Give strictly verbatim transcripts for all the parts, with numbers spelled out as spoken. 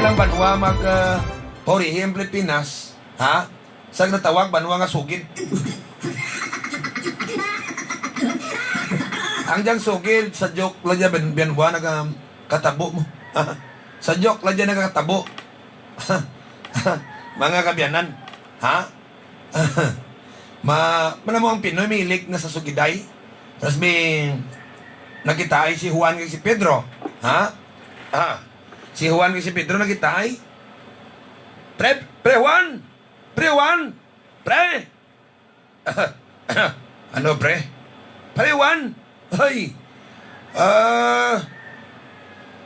Ang banwa mag, ah, paurihi ang Pilipinas, ha? Sa ginatawag banwa nga sugid. Ang dyang sugid, sadyok lang dya ban-, banwa nagakatabo mo. Sadyok lang dya nagakatabo. Mga kaabyanan, ha? Ma-, man amo ang Pinoy mahilig na sa sugiday. Tas may nakitaay si Juan kag si Pedro. Ha? Ha? Si Juan kag si Pedro nakitaay. Pre, Pre Juan! Pre Juan! Pre! Ano, pre? Pre Juan! Hoy! Ah,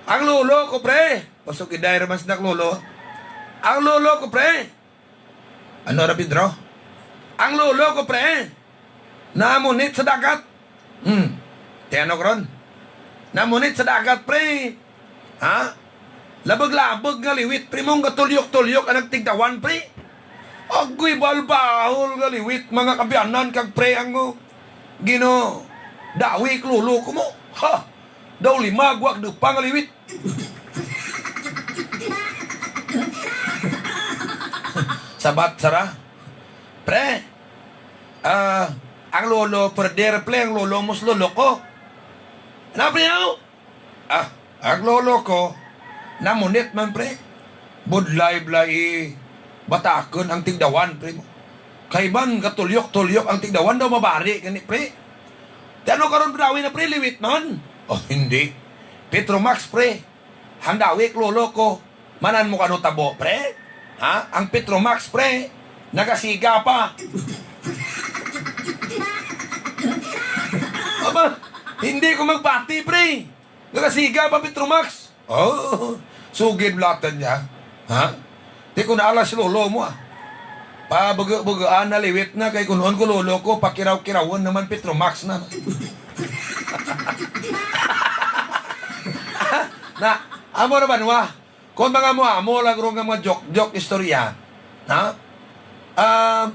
ang lolo ko, pre! Pasugiday ra man sanda kang lolo. Ang lolo ko, pre! Ano ra, Pedro? Ang lolo ko, pre, namunit sa dagat. Hmm. Ti ano karon? Namunit sa dagat, pre. Ha? Labag-labag nga liwit, pre, mong gatulyok-tulyok ang tigdawan, pre. Agoy, bahul-bahul nga liwit, mga kaabyanan kag pre, ang, oh, gina-, dawi kang lolo ko mo. Ha? Daw lima, gwa ka dupa nga liwit. Sabat sara. Pre, ah, ang lolo, perder, pre, ang lolo mo sa lolo ko. Ano, pre, ano? Ah, ang lolo ko, namunit man, pre. Budlay-blay, batakun ang tigdawan, pre. Kay man, gatulyok-tulyok ang tigdawan daw mabari gani, pre. Ti ano karon, pre, dawi na, pre, liwit man. Oh, hindi. Petromax, pre. Ang dawi kang lolo ko, man-an mo kang natabo, pre? Ha? Ang Petromax, pre, nagasiga pa. Aba, hindi ko magbati, pre. Nagasiga pa Petromax. Oh, sugid bala tana. Ha? Ti kon alas lolo mo, ah. Pabugu-buguan na liwit na kay kunon ko lolo ko, pakiraw-kirawon na man Petromax na. Na, amo ra banwa. Kon mga amo-amo lang run nga mga joke-joke istorya. Ha? Ah,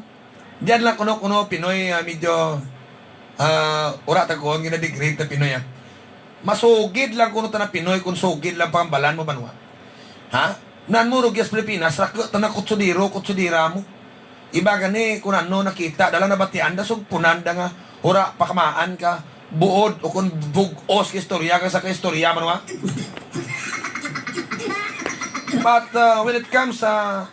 dyan lang kuno, kuno Pinoy, ah, medyo, ah, wara ta kon gina-degrade ta Pinoy, ah. Masugid lang kuno tana Pinoy, kon sugid lang pangambalan mo banwa. Ha? Nan mo rugya sa Pilipinas, raku tana kutsudero, kutsudera mo. Iba gani kon ano nakita, da lang nabatian da, sugpunan da nga wara pa kamaan ka buod ukon bug-os ka istorya kang saka istorya banwa. But, uh, when it comes sa,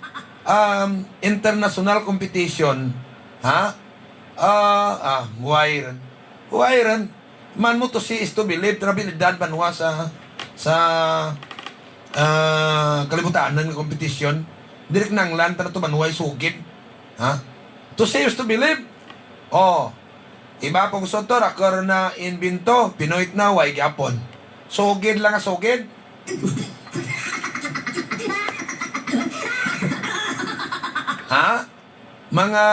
um, international competition, ha? Ah, ah, huway run. Huway run. Man mo to see is to believe, tana abilidad banwa sa, sa, ah, kalibutanan nga kompetisyon. Diri kinahanglan tana to banwa isugid. Ha? To see is to believe. Oh. Iba pungsod to, raku run naimbento, Pinoy tana, huway gihapon. Sugid lang nga sugid. Ha? Mga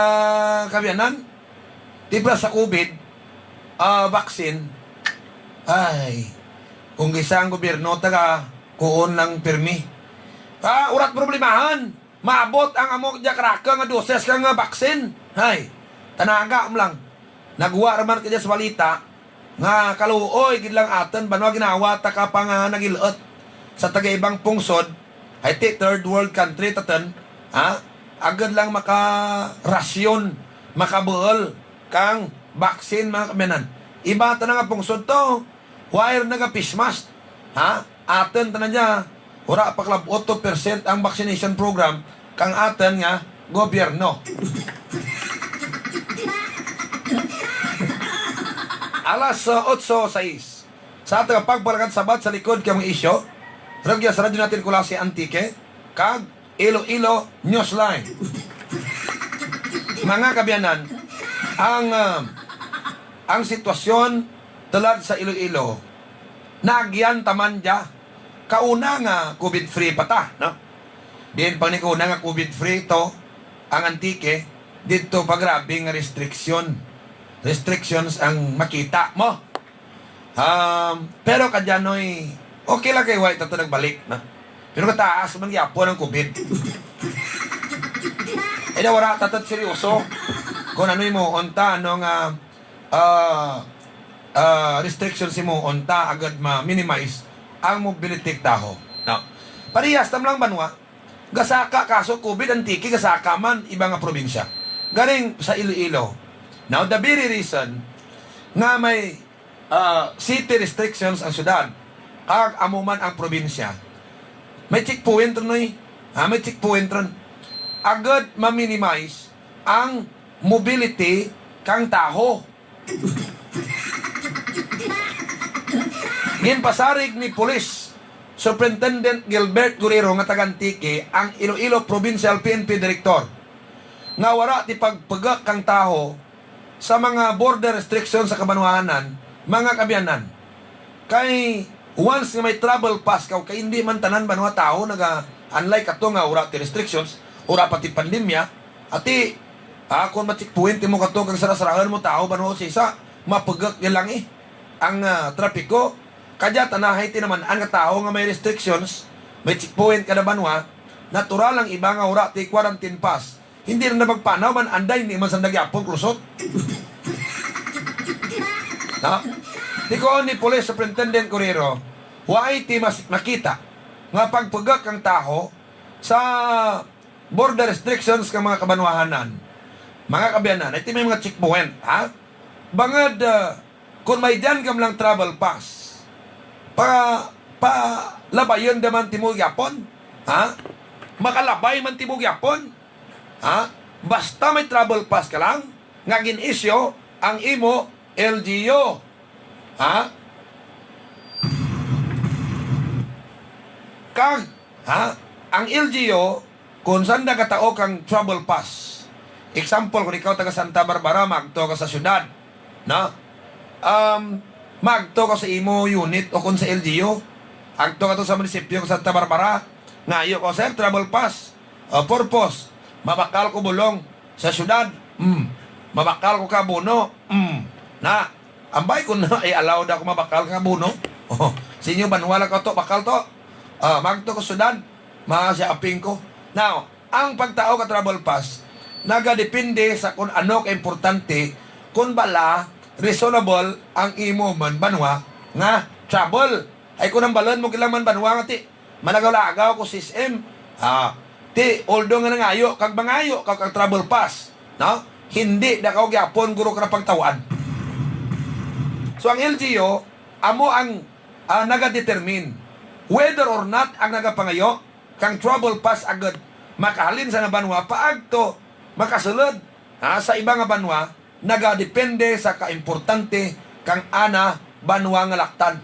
kaabyanan, ti para sa COVID, ah, vaccine, ay, kon kis-a ang gobyerno taga kuon lang pirmi. Ah, wara't problemahan. Maabot ang amo kadya karaku nga doses kang vaccine. Hay, tanaga mo lang. Nagwa ra man kadya sa balita, nga kaluoy gid lang atun, banwa ginhawa ta ka pang, ah, nagil-ut sa taga-ibang pungsod, hay ti third world country tatun, ha? Agud lang makarasyon, makabuul kang vaccine, mga kaabyanan. Iba tana nga pungsod to, huway ra naga-face mask, ha? Atun tana dya, wara pa kalab-ot to percent ang vaccination program kang atun nga gobyerno. Alas, ah, otso sais. Sa atun pagpalakad sabat sa likod kang mga isyu, rugya sa Radyo Natin Culasi Antique, kag Iloilo Newsline. Mga kaabyanan, ang, ah, ang sitwasyon tulad sa Iloilo, naagyan ta man dya, kauna nga COVID free pa ta, no? Diin pa gani kauna nga COVID free to ang Antique, didto pa grabe nga restriction. Restrictions ang makita mo. Um, pero kadyan, oy, okay lang kay way ta to nagbalik, no? Pero kataas man gihapon ang COVID. Ay, da wara ta to seryoso. Kon ano himuon ta, ano nga, ah, ah, restrictions himuon ta, agud ma-minimize ang mobility kang tawo, no? Parehas ta man lang banwa. Gasaka kaso COVID Antique, gasaka man iba nga probinsya. Garing sa Iloilo. Now, the very reason nga may, ah, city restrictions ang syudad, kag amo man ang probinsya, may checkpoint run, oy. Ha, may checkpoint run. Agud ma-minimize ang mobility kang tawo. Ginpasarig ni Police Superintendent Gilbert Guerrero nga taga Antique ang Iloilo Provincial P N P Director nga wara ti pagpuguk kang tawo sa mga border restrictions sa kabanwahanan, mga kaabyanan. Kay once nga may travel pass kaw, kay indi man tanan banwa tawo naga, unlike kato nga wara ti restrictions, wara pa ti pandemya, ati, ah, kon ma-checkpoint imo kato kag sara-sarahun mo tawo banwa usisa, mapuguk gid lang, eh, ang, ah, trapiko. Kadya tana hay tinaman-an nga tawo nga may restrictions, may checkpoint kada banwa, natural ang iba nga wara ti quarantine pass. Indi run da magpanaw man, anday indi man sanda gihapon kalusot. Ha? Ti kon ni Police Superintendent Guerrero, wara ti mas-, makita nga pagpuguk kang tawo sa border restrictions kang mga kabanwahanan. Mga kaabyanan, hay ti may mga checkpoint, ha? Bangud, ah, kon may dyan ka man lang travel pass, pa, palabayun da man timo gihapon, ha? Makalabay man timo gihapon, ha? Basta may travel pass ka lang, nga gin-issue ang imo L G U. Ha? Kag, ha? Ang L G U, kon sanda ka tao kang travel pass. Example, kon ikaw taga Santa Barbara, maagto ka sa syudad. No? Um, maagto ka sa imo unit o kon sa L G U. Agto ka to sa munisipyo ka Santa Barbara. Ngayo ka, "Sir, travel pass." Ah, purpose, mabakal ko bulong sa syudad. Mm. Mabakal ko ka abono. Mm. Na, ambay kon i-allow da ko mabakal ka abono. Oh, sa inyo banwa lang kaw to bakal to. Ah, maagto ko syudad, ma-shopping ko. Now, ang pagtao ka travel pass, nagadepende sa kon ano ka importante, kon bala reasonable ang imo man banwa nga travel. Hay kon hambalun mo gid lang man banwa nga ti managaw-lagaw ko sa S M. Ah, ti, although nga nangayo kag mangayo ka kang travel pass, no? Indi da kaw gihapon guro kara pagtaw-an. So, ang L G U, amo ang, ah, nagadetermine whether or not ang nagapangayo kang travel pass agud makahalin sa ana banwa paagto, makasulud, ha, sa iba nga banwa, nagadepende sa kaimportante kang ana banwa nga laktan.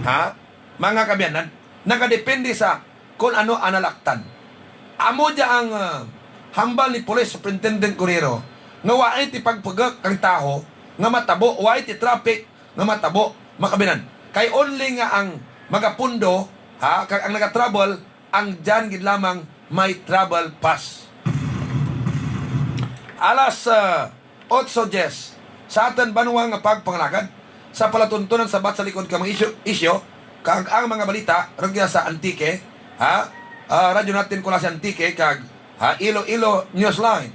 Ha? Mga kaabyanan, nagadepende sa kon ano ana laktan. Amo dya ang, ah, hambal ni Police Superintendent Guerrero, nga wara ti pagpuguk kang tawo nga matabo, wara ti traffic nga matabo, mga kaabyanan. Kay only nga ang magapondo, ha, kag ang nagatravel, ang dyan gid lamang may travel pass. Alas, ah, otso dyes, sa atun banwa nga pagpangalagad, sa palatuntunan sabat sa likod kang mga isyu, isyu, kag ang mga balita, rugya sa Antique, ha? Ah, Radyo Natin Culasi Antique, kag, ha, Iloilo Newsline.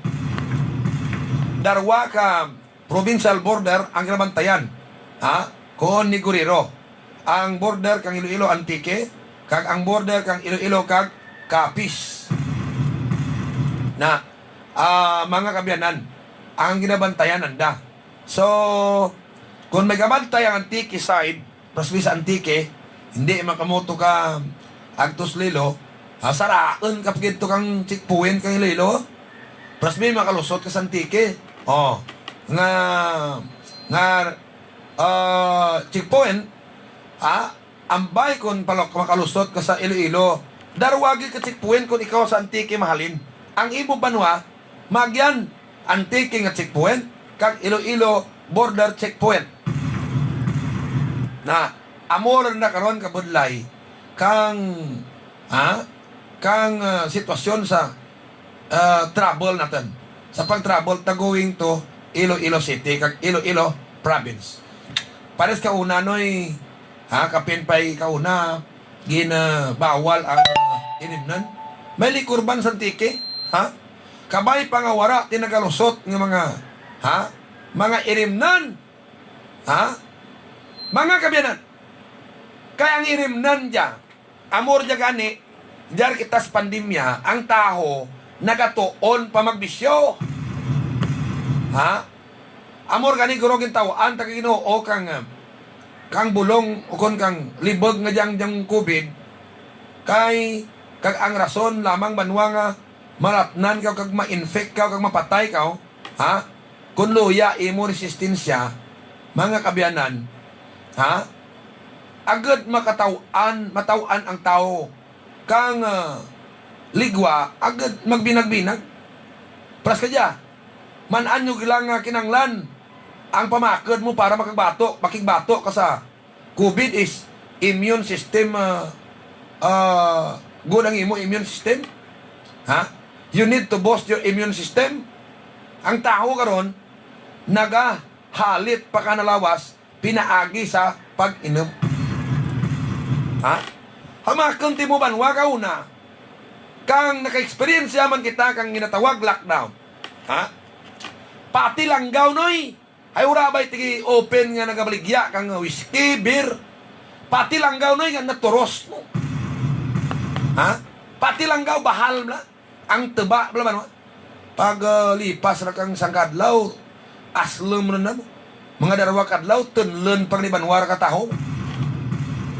Darwa ka provincial border ang ginabantayan, ha, kuon ni Guerrero. Ang border kang Iloilo Antique, kag ang border kang Iloilo kag Capiz. Na, ah, mga kaabyanan, ang ginabantayan nanda. So, kon may gabantay ang Antique side, Plasmisa Antique, indi man kamo to ka agto sa Iloilo, ha, saraun ka pa gid to kang checkpoint kang Iloilo. Plasmi makalusot ka sa Antique. Oh, nga, nga, ah, checkpoint, ha, ambay kon palok makalusot ka sa Iloilo. Darwa gid ka checkpoint kon ikaw sa Antique mahalin. Ang imo banwa, Magyan, Antique nga checkpoint, kag Iloilo border checkpoint. Na, amo run na karon kabudlay kang, ha? Kang, ah, sitwasyon sa, ah, travel natun. Sa pag-travel ta going to Iloilo City, kag Iloilo Province. Pares kauna, Noy, ha? Kapin pay kauna, Ginabawal ang, ah, irimnun. May liquor ban sa Antique, ha? Kabay pa nga wara ti nagalusot nga mga, ha? Mga irimnun. Ha? Mga kaabyanan. Kay ang irimnun dya, Amo ra dya gani, dya ra kita sa pandemya, ang tawo nagatuon pa magbisyo. Ha? Amo ra gani guro gintaw-an ta ka Ginoo kang, kang bulong ukon kang libeg nga dyang, dyang COVID, kay kag ang rason lamang banwa nga maratnan kaw kag ma-infect kaw kag mapatay kaw, ha? Kon luya imo resistensya, mga kaabyanan, ha? Agud makataw-an, mataw-an ang tawo kang, ah, ligwa, agud magbinag-binag. Paras kadya, man-an nyo gid lang nga kinanglan ang pamakud mo para makagbato, makigbato ka sa COVID is immune system, ah, ah, good ang imo immune system. Ha? You need to boost your immune system. Ang tawo karon, nagahalit pa kana lawas, pinaagi sa pag-inum. Ha? Hamakun ti imo banwa kauna, kang naka-experience man kita kang ginatawag lockdown. Ha? Pati langgaw, Noy. Ay, wara bay ti gi-open nga nagabaligya kang whisky, beer. Pati langgaw, Noy, nga naturos mo. Ha? Pati langgaw, bahal bala. Ang tuba bala banwa. Pag, ah, lipas ra kang sangka adlaw, aslum run na mo. Mga darwa ka adlaw, tunlun pa ni banwa ra ka tawo.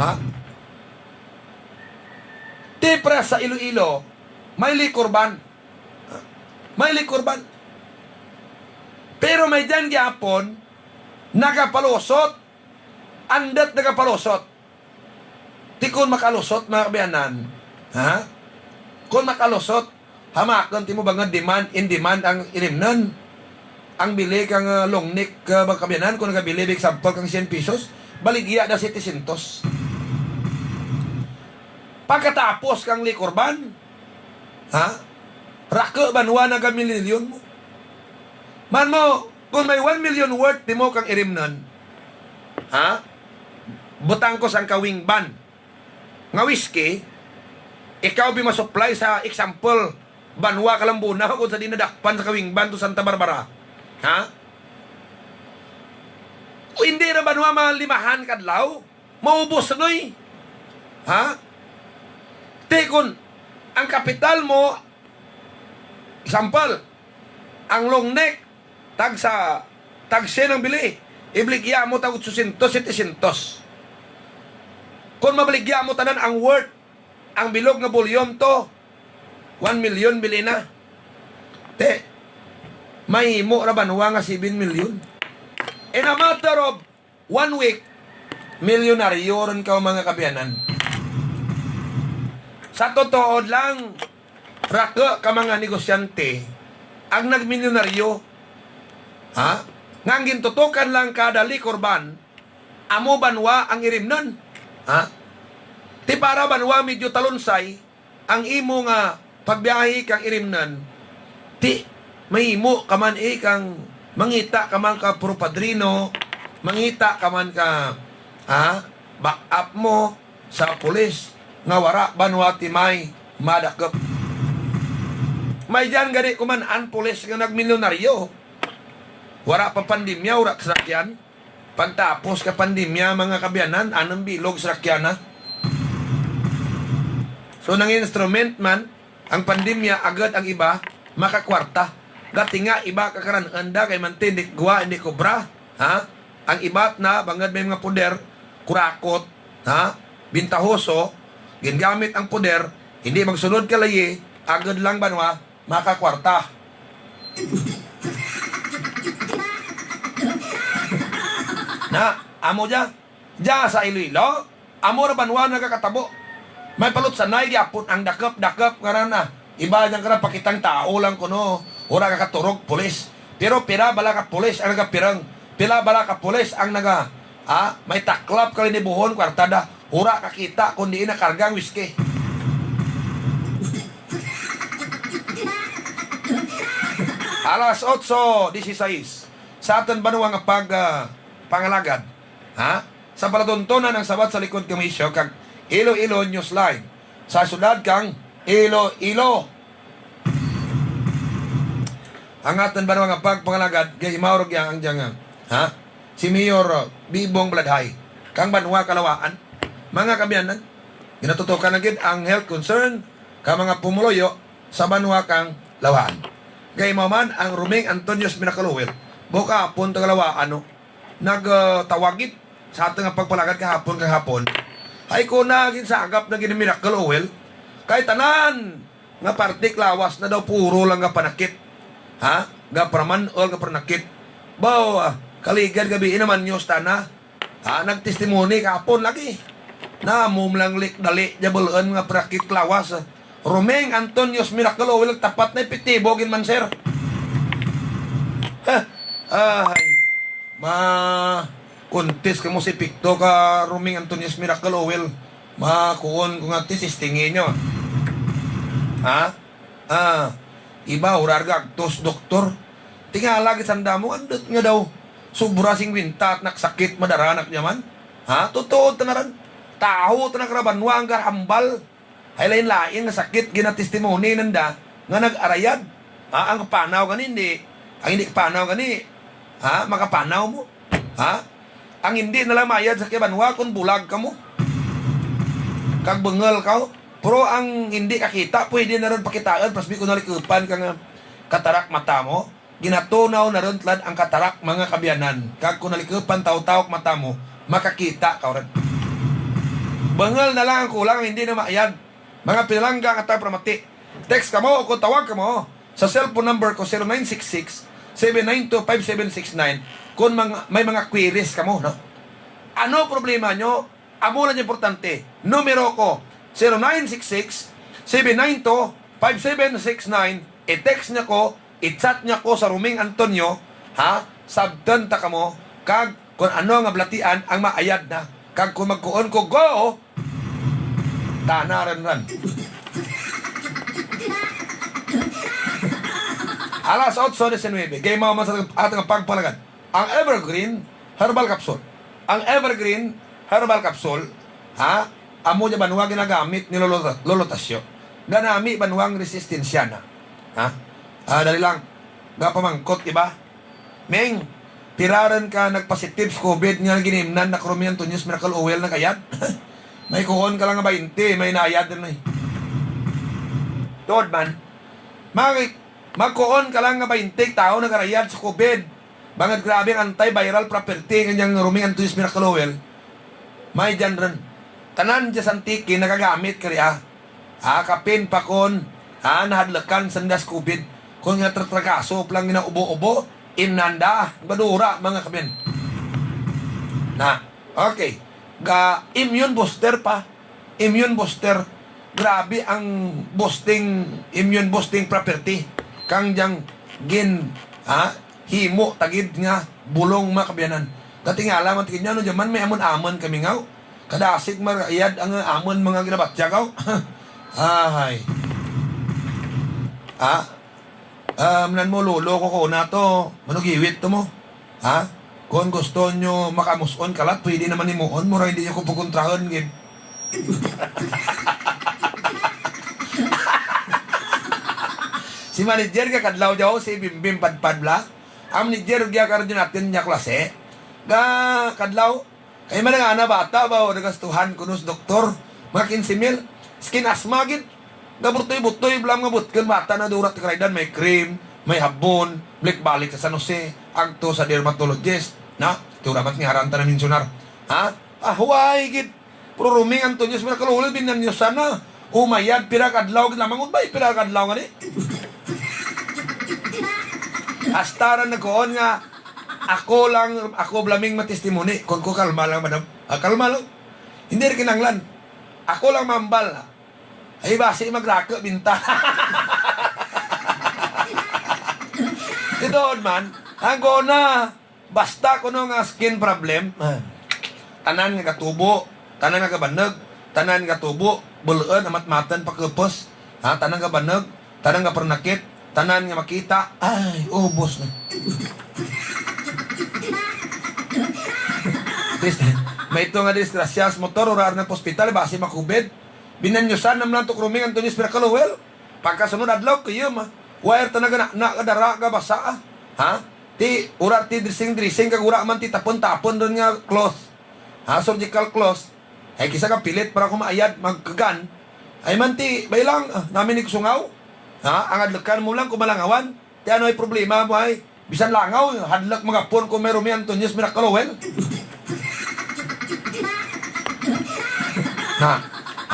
Ha? Ti paras sa Iloilo, may liquor ban. May liquor ban. Pero may dyan gihapon, nagapalusot. Andut nagapalusot. Ti kon makalusot, mga kaabyanan. Ha? Kon makalusot, hamakun ti imo bangud demand and demand ang irimnun. Ang bili kang, ah, long neck, ah, mga kaabyanan, kon nagabili, big sample kang syen pesos, baligya da setecientos. Pagkatapos kang liquor ban, ha? Raku banwa naga milyon-milyon mo. Man mo, kon may one million worth ti imo kang irimnun, ha? Butang ko sangka wing ban nga whisky, ikaw bi ma-supply sa example, banwa Kalambunao kon sa di nadakpan sangka wing ban to Santa Barbara. Ha? O indi ra banwa malimahan ka adlaw, maubos, Noy. Ha? Ti kon ang kapital mo, example, ang long neck, tagsa, tag syen ang bili, ibaligya mo tag otsocientos, setecientos. Kon mabaligya mo tanan ang worth, ang bilog nga volume to, one million bili na. Ti, mahimo ra banwa nga seven million. In a matter of one week, milyonaryo run kaw, mga kaabyanan. Sa totoo lang, raku ka mga negosyante ang nagmilyonaryo. Ha? Nga ang gintutukan lang kada liquor ban, amo banwa ang irimnun. Ha? Ti para banwa medyo talunsay, ang imo nga pagbiyahe kang irimnun, ti mahimo ka man, eh, kang mangita ka man ka puro padrino, mangita ka man ka, ha, backup mo sa pulis, nga wara banwa ti may madakup. May dyan gani kuman-an pulis nga nagmilyonaryo. Wara pa pandemya, wara kasarakyan. Pagtapos ka pandemya, mga kaabyanan, anum bilog sarakyan na. So, nang-instrument man ang pandemya, agud ang iba makakwarta. Gati nga iba kakaran-un da kay manti indi gwa, indi kobra, ha? Ang iba tana, bangud may mga poder, kurakot, ha? Bintahoso, gingamit ang poder, indi magsunod ka layi, agud lang banwa, makakwarta. Na, amo dya. Dya sa Iloilo, amo ra banwa nagakatabo. May palutsanay gihapon ang dakup, dakup ngaran na. Iba dyan karan pakitang tao lang kuno, wara kakaturog pulis. Pero pira bala ka pulis ang nagapirung? Pira bala ka pulis ang naga, ha? May taklap kalinibuhon kwarta da. Wara kakita kon diin nakarga ang whisky. Alas otso disisais. Sa atun banwa nga pag, ah, pangalagad. Ha? Sa palatuntunan ang sabat sa Likod kang Huwis-yo kag Iloilo Newsline. Sa syudad kang Iloilo. Ang atun banwa nga pag, pangalagad, gahimaw rugya ang dyang, ha? Si Mayor, ah, Bibong Baladjay. Kang banwa Calauan. Mga kaabyanan. Ginatutukan na gid ang health concern kang mga pumuluyo sa banwa kang Laua-an. Gaimaw man ang Roming Antonio's Miracle Oil. Buo kahapon taga Laua-an, no? Nag, ah, tawag gid sa atun nga pagpalagad kahapon, kahapon. Hay kuon na ginsagap na gid ni Miracle Oil. Kay tanan nga parte ka lawas na daw puro lang gapanakit. Ha? Gapraman-ol, gapanakit. Baw, ah, kaligad gabii naman news tana. Ha, nagtestimony kahapon lagi. Na amo lang lik dali dya bul-un nga panakit ka lawas. Roming Antonio's Miracle Oil, tapat na epektibo gid man, sir. Ha, ay. Ma-contest kamo sa epekto ka Roming Antonio's Miracle Oil. Makuon ko nga testingi nyo. Ha? Ah, iba wara rugya agto sa doktor. Tingala gid sanda mo, andut nga daw sobra singkwenta at nagsakit, madara na kadya man. Ha? Tutuod tana ran. Tawo tana kara banwa ang garahambal. Hay lain-lain nga sakit ginatestimony nanda nga nag-arayad. Ha? Ang kapanaw gani indi. Ang indi kapanaw gani. Ha? Makapanaw mo. Ha? Ang indi na lang maayad sa kadya banwa kon bulag kamo. Kag bungol kaw. Pero ang indi kakita, pwede na run pakitaun, pasbi kon nalikupan ka nga katarak mata mo. Ginatunaw na run tulad ang katarak, mga kaabyanan. Kag kon nalikupan taw-taw ka mata mo, makakita kaw run. Bungol na lang ang kulang, indi na maayad. Mga pinalangga nga tagaparamati. Text kamo o kon tawag kamo sa cellphone number ko, zero nine six six, seven nine two, five seven six nine. Kon mga, may mga queries kamo, no? Ano problema nyo? Amo lang importante. Numero ko, zero nine six six, seven nine two, five seven six nine. I-text nyo ko, i-chat nyo ko sa Roming Antonio, ha? Sabtan ta kamo, kag kon ano nga balatian ang maayad na. Kag kon magkuon ko, go! Tana ran ran. Alas otso disinuybe, gaimaw man sa atun pagpalagad. Ang Evergreen Herbal Capsule. Ang Evergreen Herbal Capsule, ha? Amo dya banwa ginagamit ni Lolo, Lolo Tasyo. Ganami banwang resistensya na. Ha? Ah, dali lang. Gapamangkot, di ba? Ming, pira run ka nagpositive sa COVID nga ginhimnan na ka Roming Antonio's Miracle Oil nag-ayad? May kuon ka lang nga baynte, may naayad run, eh. Tuod man. Mag-, magkuon ka lang nga baynte ka tawo nagarayad sa COVID. Bangud grabe ang antiviral property kang dyang Roming Antonio's Miracle Oil. May dyan run. Tanan dya sa Antique nagagamit kara. Ah, kapin pa kon, ah, nahadlukan sanda sa COVID. Kon nga tratragaso pa lang ginaubo-ubo, imnanda, badura, mga kaabyan. Na, okay. Ga immune booster pa. Immune booster. Grabe ang boosting, immune boosting property kang dyang gin, ah, himo ta gid nga bulong, mga kaabyanan. Katingala man ta gid nyo, ano dya man, may amun-amun kami ngaw. Kadasig marayad ang amun mga ginabatya kaw. Ahay. Ha? Ah, man-an mo, lolo ko, ko na to. Manugiwit to mo. Ha? Kon gusto nyo makamus-on kalat, pwede naman himuon mo, ra indi nyo ko pakontrahun gid. Si manager ka kadlaw dya, o, si Bimbim Padpad bala. Ang manager dya kara dyan natun dya klase. Ga kadlaw, kay man ang ana bata ba, o, nagastuhan kuno sa doktor, mga kinse mil, skin asthma gid. Gabutoy-butoy bala nga butkun bata na dura ti karaydan, may cream, may habon, balik-balik sa San Jose, agto sa dermatologist, na? Ti wara man ti ngaran ta na-mensionar. Ha? Ah, huway gid. Pero Roming Antonio's Miracle Oil, binanyusan na. Umayad, pira ka adlaw gid lamang, umbay, pira ka adlaw ngani. Hasta ra nagkuon nga, ako lang, ako bala ming matestimony. Kon ko, kalma lang, madam. Ah, kalma lang. Indi ra kinahanglan. Ako lang mahambal. Ay, basi magraku binta. Ti tuod man, ang kuon na, basta kuno nga skin problem, ah, tanan nga gatubo, tanan nga gabanug, tanan nga gatubo, bul-un, amat-matan, pakupus, ha, tanan nga gabanug, tanan nga gapanakit, tanan nga makita, ay, ubos na. Dis-, may ito nga disgrasya sa motor, wara ra nagpa-ospital, basi ma-COVID. Binanyusan na man lang to ka Roming Antonio's Miracle Oil. Pagkasunod adlaw, kuyum, ah. Wara ra tana gana-, na, gadara, gabasa, ah. Ha? Ti, wara ti dressing-dressing, kag wara man ti tapun-tapun run nga cloth. Ha, surgical cloth. Hay kis-a kapilit para kumayad magkagan. Hay man ti, bay lang, ah, nami ni kasungaw. Ha? Ang hadlukan mo lang kon malangawan. Ti ano hay problema mo hay? Bisan langaw, hadluk man gapon kon may Romy Antonio, Miracle Oil. Ha?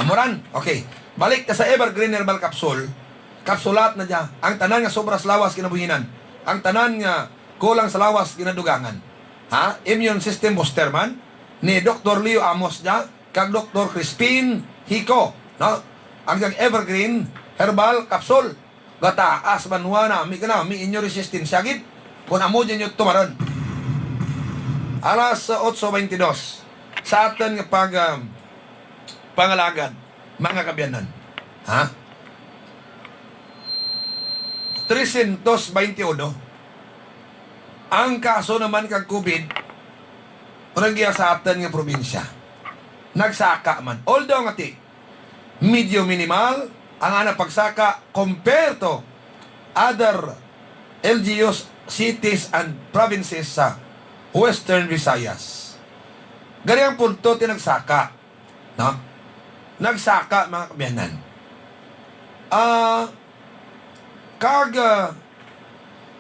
Amo ran. Okay. Balik ta sa Evergreen Herbal Capsule. Kapsulat na dya. Ang tanan nga sobra sa lawas ginabuhinan. Ang tanan nga kulang sa lawas ginadugangan. Ha? Immune system booster man. Ni Doktor Leo Amos dya. Kag Doktor Crispin Hico, no? Ang dyang Evergreen Herbal Capsule. Gataas banwa nami ka nami inyo resistensya gid. Kon amo dyan nyo tumaron. Alas otso beintidos. Sa atun nga pag, ah, pangalagad, mga kaabyanan. Ha? Trescientos beintiuno. Ang kaso naman kag COVID, rugya sa atun nga probinsya. Nagsaka man. Although nga ti, medyo minimal ang ana pagsaka compare to other L G Us, cities and provinces sa Western Visayas. Gani ang punto ti nagsaka, no? Nagsaka, mga kaabyanan. Ah, kag, ah,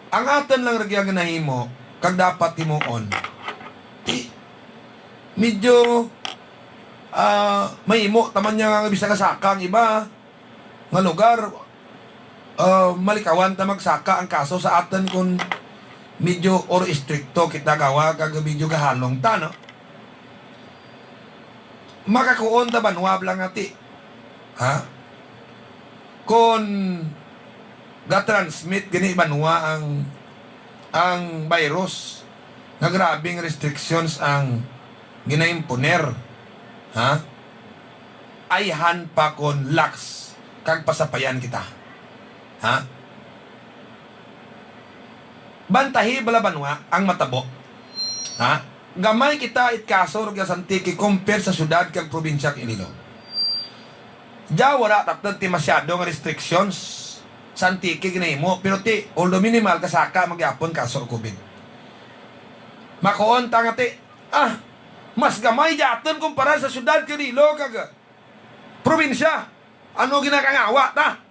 ang atun lang rugya nga nahimo, kag dapat himuon. Ti, medyo, ah, mahimo ta man dya nga bisan kasaka ang iba nga lugar, ah, malikawan ta magsaka ang kaso sa atun kon medyo or istrikto kita gawa kag medyo gahalong ta, no? Makakuon ta banwa bala nga ti. Ha? Kon ga-transmit gani banwa ang, ang virus, nga grabing restrictions ang gina-imponer. Ha? Ayhan pa kon lax kag pasapayan kita. Ha? Bantahi bala banwa ang matabo. Ha? Gamay kita it kaso rugya sa Antique compare sa syudad kag probinsya kang Iloilo. Dya wara tatun ti masyado nga restrictions sa Antique ginahimo, pero ti, although minimal, kasaka man gihapon kaso COVID. Makuon ta nga ti, ah, mas gamay dya atun kumpara sa syudad kang Iloilo kag probinsya. Ano ginakangawa ta?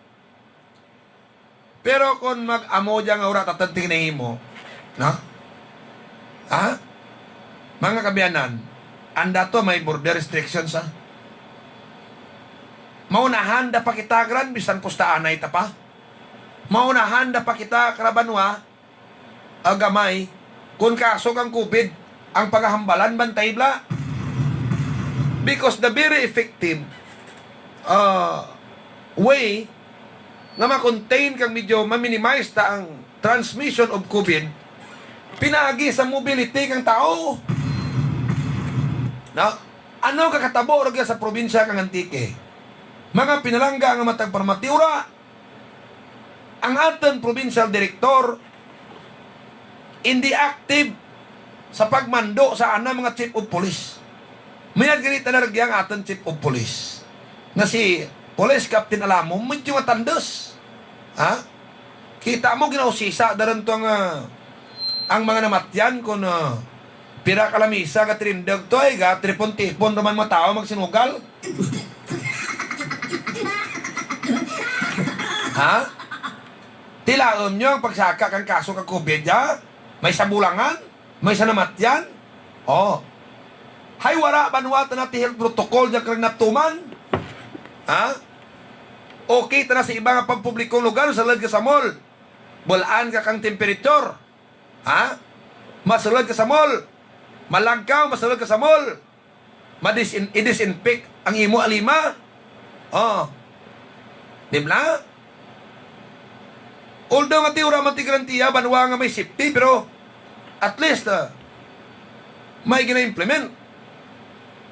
Pero kon mag-amo dya nga wara tatun ti ginahimo, no? Ha? Mga kaabyanan, anda to may border restrictions, ha? Maunahan da pa kita kara, bisan pusta anay ta pa. Maunahan da pa kita kara banwa, ah, gamay, kon kaso kang COVID, ang pagahambalan bantahi bala. Because the very effective, ah, way nga ma-contain kag medyo ma-minimize ta ang transmission of COVID, pinaagi sa mobility kang tawo. No? Ano kakatabo rugya sa probinsya kang Antique? Mga pinalangga nga matag paramati, wara ang atun provincial director, indi active sa pagmando sa ana mga chief of police. Mayad gani tana rugya ang atun chief of police. Nga si Police Captain Alamo, medyo matandus. Ha? Kita mo, ginausisa da run to ang, ah, ang mga namatyan kon, ah, pira ka lamisa gatirindug to, ay, gatiripon-tipon ra man mga tawo magsinugal. Ha? Ti laum nyo ang pagsaka kang kaso kang COVID dya? May sa bulangan? May sa namatyan? O. Hay wara banwa tana ti health protocol dya kang natuman? Ha? Okay tana sa iba nga pampublikong lugar, masulud ka sa mall. Bul-an ka kang temperature. Ha? Masulud ka sa mall. Malagkaw, masulud ka sa mall. Ma-disin-, i-disinfect ang imo alima. O. Di bala? Although nga ti wara man ti garantiya banwa nga may safety, pero at least, ah, may gina-implement.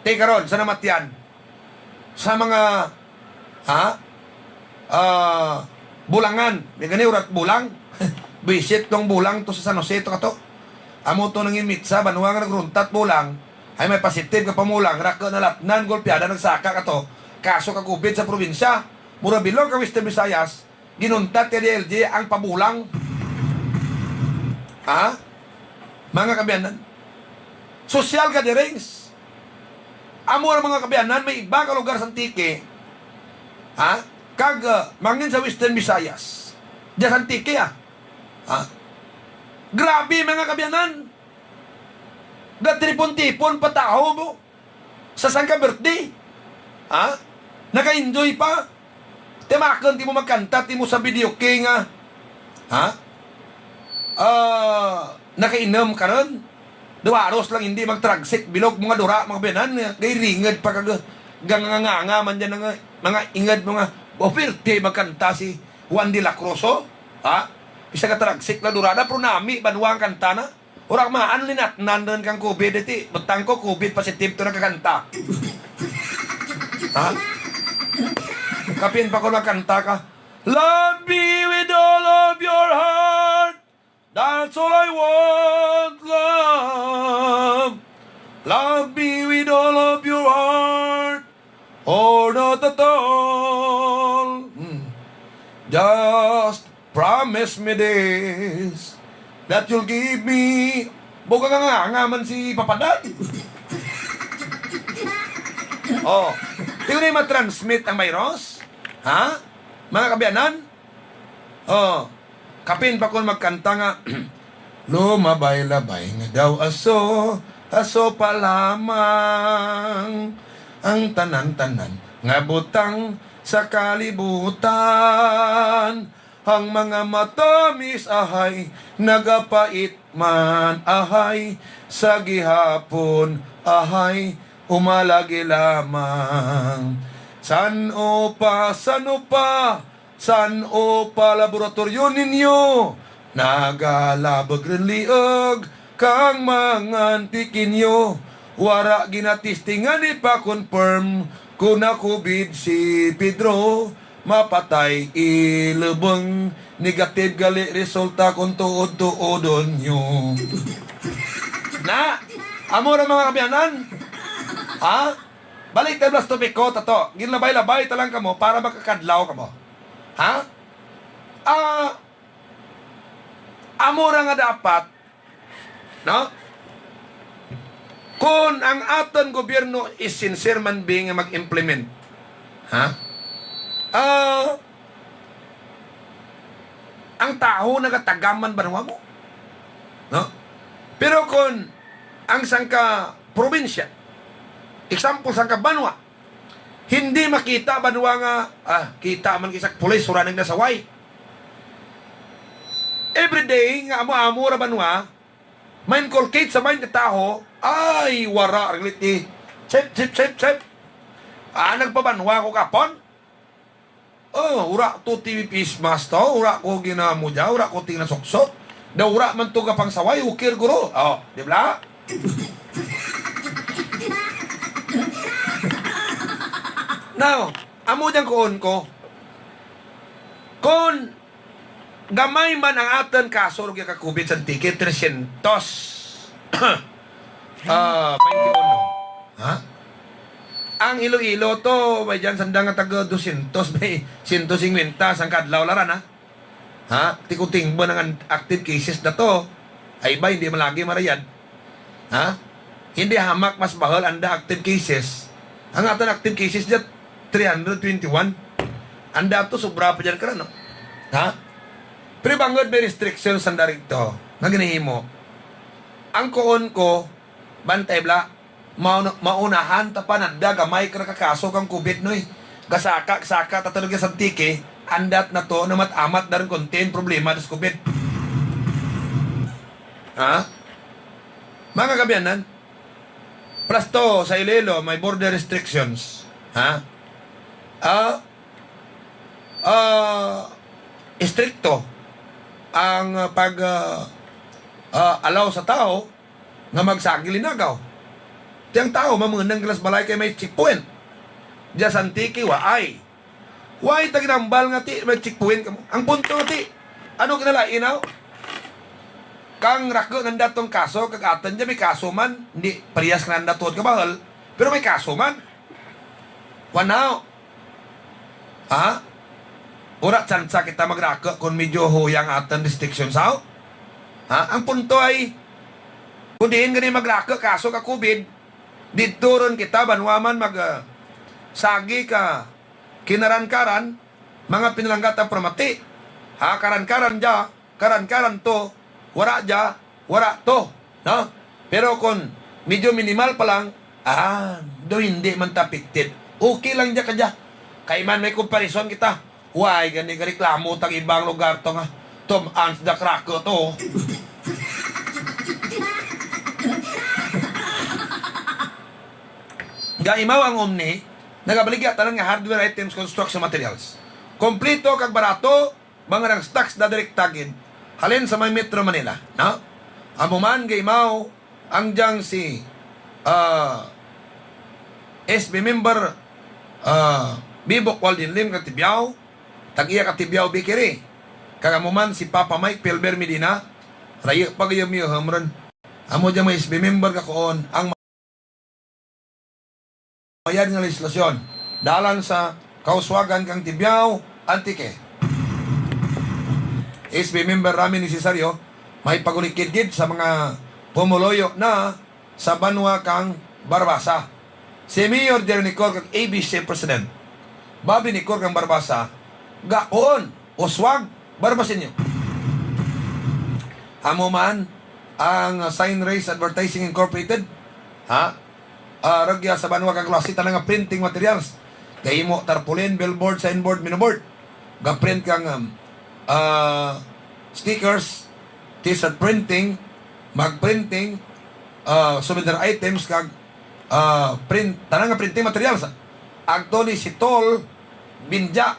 Ti karon, sa namatyan. Sa mga, ha? Ah, bulangan. May gani wara't bulang. Buwisit tong bulang to sa San Jose to kato. Amo to nangin mitsa, banwa nga nagruntat bulang. Hay may positive ka pamulang, raku nalatnan, golpeada, nagsaka kato. Kaso ka COVID sa probinsya. Mura bilog ka Western Visayas. Ginuntat ka D I L G ang pabulang. Ha? Mga kaabyanan. Social gatherings. Amo ra, mga kaabyanan, may iba ka lugar sa Antique, ha? Kag, ah, mangin sa Western Visayas. Dya sa Antique, ah. Ha? Grabe, mga kaabyanan. Gatripon-tripon pa tawo mo sa sangka birthday. Ha? Naka-enjoy pa. Ti makun timo magkanta, timo sa videoke nga, ha? Ah, nakainom ka run. Daw haros lang indi magtragsik, bilog mo nga dura, mga kaabyanan, nga, gairinged pa kag, ganganganga man dyan nga, mga inged mo nga, o, pirti magkanta si Juan de la Cruz, o? Ha? Bisan gatragsik lang dura da, pero nami banwa ang kanta na. Wara man linatnan run kang COVID, ti, butang ko COVID positive to nagkakanta. Ha? Kapin pa kon magkanta ka, "Love me with all of your heart. That's all I want, love. Love me with all of your heart. Or not at all. Hmm. Just promise me this, that you'll give me." Buga nga nga, nga man si Papa Dad. O, ti ngunit ma-transmit ang virus? Ha? Mga kaabyanan? O, kapin pa kon magkanta nga, "Lumabay-labay nga daw aso, aso pa lamang ang tanan-tanan nga butang sa kalibutan. Ang mga matamis ahay, nagapait man ahay, sa gihapon ahay, umalagi lamang. San-o pa, san-o pa, san-o pa laboratoryo ninyo? Nagalabeg run lieg kang mga Antiqueño. Wara ginatistingan, ipa-confirm kon na-COVID si Pedro. Mapatay ilubeng, negative gali resulta kon tuod-tuodon nyo." Na, amo ra, mga kaabyanan. Ha? Balik ta bala sa topiko ta to. Ginlabay-labay ta lang kamo para makakadlaw kamo. Ha? Ah, amo ra nga dapat, no? Kon ang atun gobyerno is sincere man bi nga mag-implement. Ha? Ah, ang tawo nagatagam man banwa mo. No? Pero kon ang sangka probinsya, example, sangka banwa, hindi makita banwa nga, ah, kita man kis-a ka pulis, wara nagsaway. Everyday nga amo-amo ra banwa, ma-inculcate sa mind ka tawo, ay, wara ra gali ti. Sip, sip, sip, sip. Ah, nagpabanwa ko kahapon. O, wara to ti face mask to, wara ko ginamuja, wara ko ti ginasuksok. Daw wara man to gapangsaway, okay ra guro. O, di bala? Now, amo dyan kuon ko. Kon gamay man ang atun kaso rugya ka COVID sa Antique, tresyentos, ah, baynte uno. Ha? Ang Iloilo to, may dyan sanda nga taga dosyentos, may syentos singkwenta sangka adlaw la ran, ha? Ha? Ti kon tingbun ang active cases da to, ay bay, hindi man lagi marayad. Ha? Hindi hamak mas bahul anda active cases. Ang atun active cases dya, three hundred twenty-one. Anda to, sobra pa dyan kara, no? Ha? Pero bangud may restrictions sanda rugto nga ginahimo. Ang kuon ko, bantay bala, mauna-, maunahan ta pa nanda gamay kara ka kaso kang COVID, noy. Gasaka, gasaka ta to rugya sa Antique, andut na to, amat-amat da run contain problema da sa COVID. Ha? Mga kaabyanan, plus to sa Iloilo, may border restrictions. Ha? Ah, ah, istrikto ang, ah, pag, ah, ah, allow sa tawo nga magsagi linagaw. Ti ang tawo, mamunang kara sa balay kay may checkpoint. Dya sa Antique, waay. Waay ta ginahambal nga ti may checkpoint kamo. Ang punto nga ti, ano kinalain, aw? Kang raku nanda tong kaso, kag atun dya may kaso man, hindi parehas kananda tuod ka bahul, pero may kaso man. Wara, aw? Ha? Wara tsansa kita magraku kon medyo huyang atun restrictions, aw? Ha? Ang punto ay, kon diin gani magraku kaso ka COVID, Didto run kita banwa man mag, ah, sagi ka kinaran-karan, mga pinalangga ta pamati. Ha, karan-karan dya, karan-karan to, wara dya, wara to, no? Pero kon medyo minimal pa lang, ah, daw indi man ta affected. Okay lang dya kadya. Kay man may comparison kita. Way gani gareklamo tang ibang lugar to nga tum-an sa dya krake to. Gaimaw ang Omni, nagabaligya tanan nga hardware items, construction materials. Kompleto kag barato, mga rang stocks dadirekta gid halin sa may Metro Manila, no? Amo man gaimaw ang dyang si, ah, S B member, ah, Bibok Waldin Lim ka Tibiao, tag-iya ka Tibiao Bakery. Kag amo man si Papa Mike Pelber Medina, rayo pa gayam iyo hamran. Amo dyang mga S B member ka kuon, ang mayad nga lehislasyon dalan sa kauswagan kang Tibiao, Antique. S B member Rami Necesario, may pagulikid gid sa mga pumuluyo na sa banwa kang Barbaza. Si Mayor Jerry Nicor kag A B C President Bobby Nicor kang Barbaza, gaon, uswag, Barbaseño. Amo man ang Sign Race Advertising Incorporated, ha? Ah, rugya sa banwa kag Culasi, tanan nga printing materials. Gahimo tarpaulin, billboard, signboard, menu board. Gaprint kang, um, ah, stickers, t-shirt printing, mug printing, ah, souvenir items, kag, ah, print, tanan nga printing materials. Agto ni si Tol Binja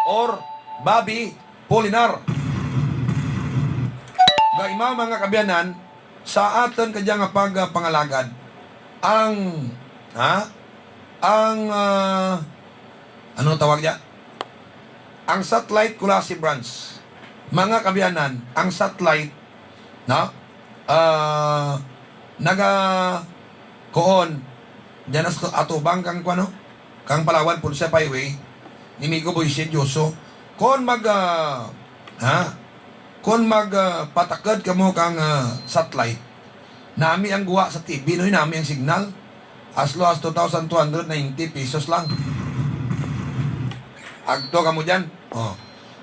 or Bobby Polinar. Gaimaw, mga kaabyanan, sa atun kadya nga pag, ah, pangalagad. Ang, ha? Ang, ah, ano tawag dya? Ang Satellite Culasi Branch. Mga kaabyanan, ang Satellite, no? Ah, naga, kuon, dyan sa atubang kang kuan, no? Kang Palawan Pulsa Highway, ni Migo Boysie Dioso. Kon mag, ah, ha? Kon mag, ah, patakud kamo kang, ah, Satellite. Nami ang guwa sa T V, no? Nami ang signal. As low as two thousand two hundred ninety pesos lang. Agto kamo dyan. Oh.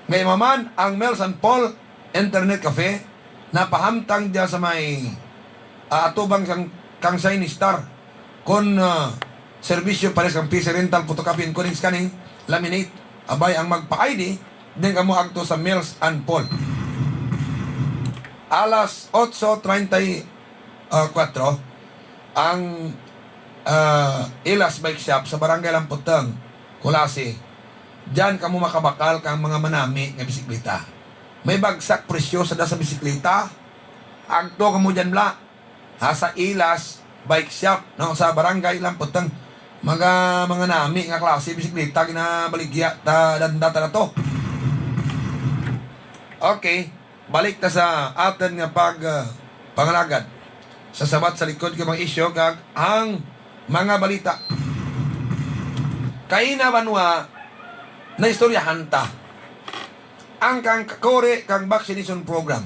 Gaimaw man ang Mel San Paul Internet Cafe, napahamtang dya sa may, ah, atubang kang, kang Shine Star. Kon, ah, serbisyo pares kang P C rental, photocopy, encoding, scanning, laminate, abay ang magpa-I D, dyan kamo agto sa Mills and Paul. Alas otso treinta y cuatro, ang, ah, Ilas Bike Shop sa Barangay Lamputeng, Culasi. Dyan kamo makabakal kang mga manami nga bisikleta. May bagsak presyo sa da sa bisikleta. Agto kamo dyan bala. Ha, sa Ilas Bike Shop, no, sa Barangay Lamputeng. Mga, mga nami nga klase bisikleta ginabaligya ta, danda ta na to. Okay, balik ta sa atun nga pag, ah, pangalagad. Sa sabat sa likod kang mga isyu kag ang mga balita. Kaina banwa, naistoryahan ta ang kang kakuri kang vaccination program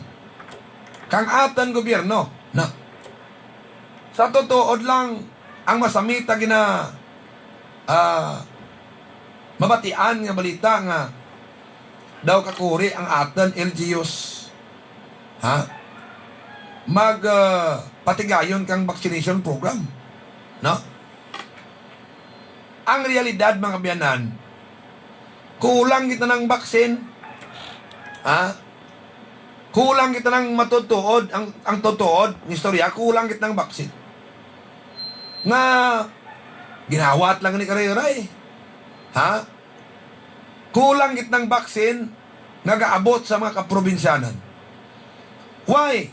kang atun gobyerno, no? Sa tutuod lang, ang masami ta gina, ah, mabatian nga balita nga daw kakuri ang atun L G Us, ha? Mag, ah, patigayon kang vaccination program, no? Ang realidad, mga kaabyanan, kulang gid tana ang baksin. Ha? Kulang gid tana ang matutuod, ang, ang tutuod nga istorya, kulang gid tana ang baksin. Nga, ginawat lang ni kariray. Ha? Kulang gid tana ang baksin nga gaabot sa mga kaprobinsyanan. Why?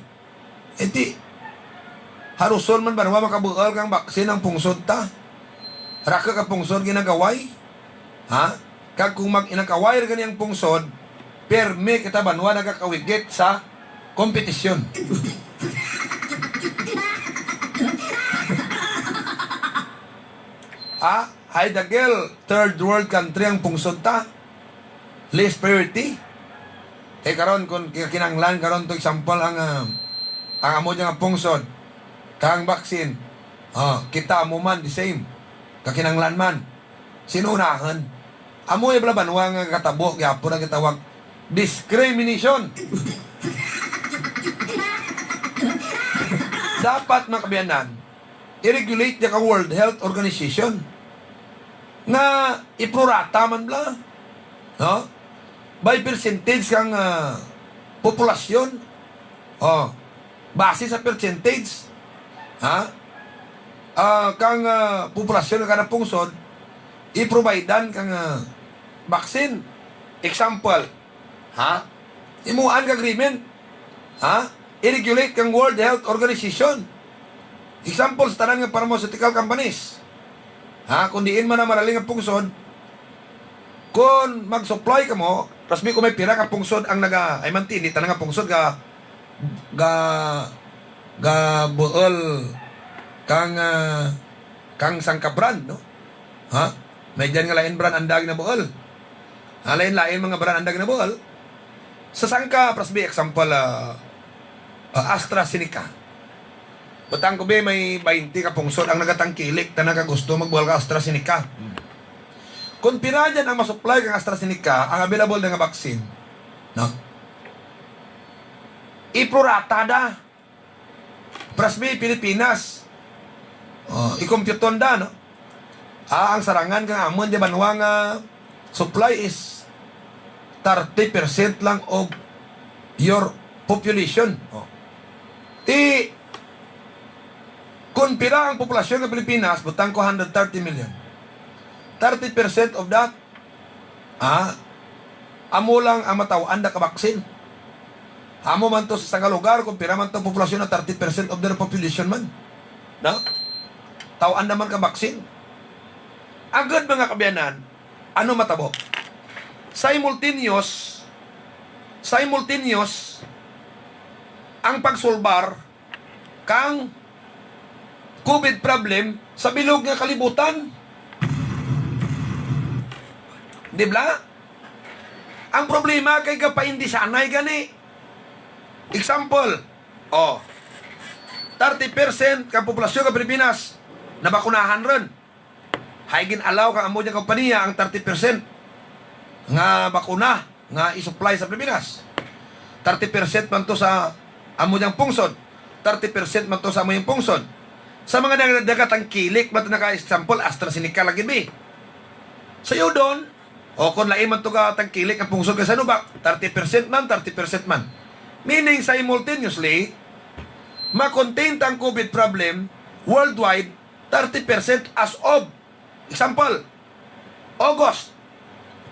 Iti, haruson man banwa makabuul kang baksin ang pungsod ta. Raku ka pungsod ginagaway. Ha? Kag kon mag-inagaway ra gani ang pungsod, pirmi kita banwa nagakawigit sa kompetisyon. Ha? Hay dagil, third world country ang pungsod ta. Least priority. Kay karon kon ki-, kinahanglan karon to example ang, ah, ang amo dya nga pungsod, kang baksin, Ah, kita amo man, the same. Kakinanglan man. Sin-o unahun? Amo dya bala banwa nga gatabo gihapon ang gitawag discrimination. Dapat, mga kaabyanan, i-regulate dya kang World Health Organization nga i-pro rata man bala, no? By percentage kang, ah, populasyon. Oh, base sa percentage, ha? Ah, kang, ah, populasyon kang kada pungsod, i-providean kang, ah, vaccine. Example, ha? Himuan ka agreement, ha? I-regulate kang World Health Organization. Example, sa tanan nga pharmaceutical companies. Ha? Kon diin man ang maraling nga pungsod, kon mag-supply kamo, pareski kon may pira ka pungsod ang naga-, ay man ti, indi tanan nga pungsod ga-, ga-, gabuul kang, ah, kang sangka brand, no? Ha? May dyan nga lain brand anda ginabuul. Ha, lain-lain mga brand anda ginabuul. Sa sangka, pareski example, ah, ah, AstraZeneca. Butang ko bi may baynte ka pungsod ang nagatangkilik, tana ka gusto magbuul ka AstraZeneca. Hmm. Kon pira dyan ang ma-supply kang AstraZeneca, ang available na nga vaccine, no? I-pro rata da. Pareski Pilipinas. Oh, i-compute da, no? Ah, ang sarangan kang amun dya banwa nga supply is thirty percent lang of your population. Oh. Ti, kon pira ang populasyon kang Pilipinas, butang ko hundred thirty million. Thirty percent of that, ah, amo lang ang mataw-an da ka vaccine. Amo man to sa sangka lugar, kon pira man to populasyon na thirty percent of their population man. No? Taw-an da man ka vaccine. Agud, mga kaabyanan, ano matabo? Simultaneous, simultaneous ang pagsulbar kang COVID problem sa bilog nga kalibutan. Di bala? Ang problema kay gapaindisanay gani. Example, oh, thirty percent kang populasyon kang Pilipinas nabakunahan run. Hay gin-allow kang amo dyang kompanya ang thirty percent nga bakuna nga i-supply sa Pilipinas. Thirty percent man to sa amo dyang pungsod. Thirty percent man to sa amo dyang pungsod. Sa mga naga-, nagatangkilik, man to naka-example, AstraZeneca lagi bi. Sayo dun, o kon lain man to gatangkilik ang pungsod kay Sinovac, thirty percent man, thirty percent man. Meaning, simultaneously, ma-contain ta ang COVID problem worldwide, thirty percent as of, example, August,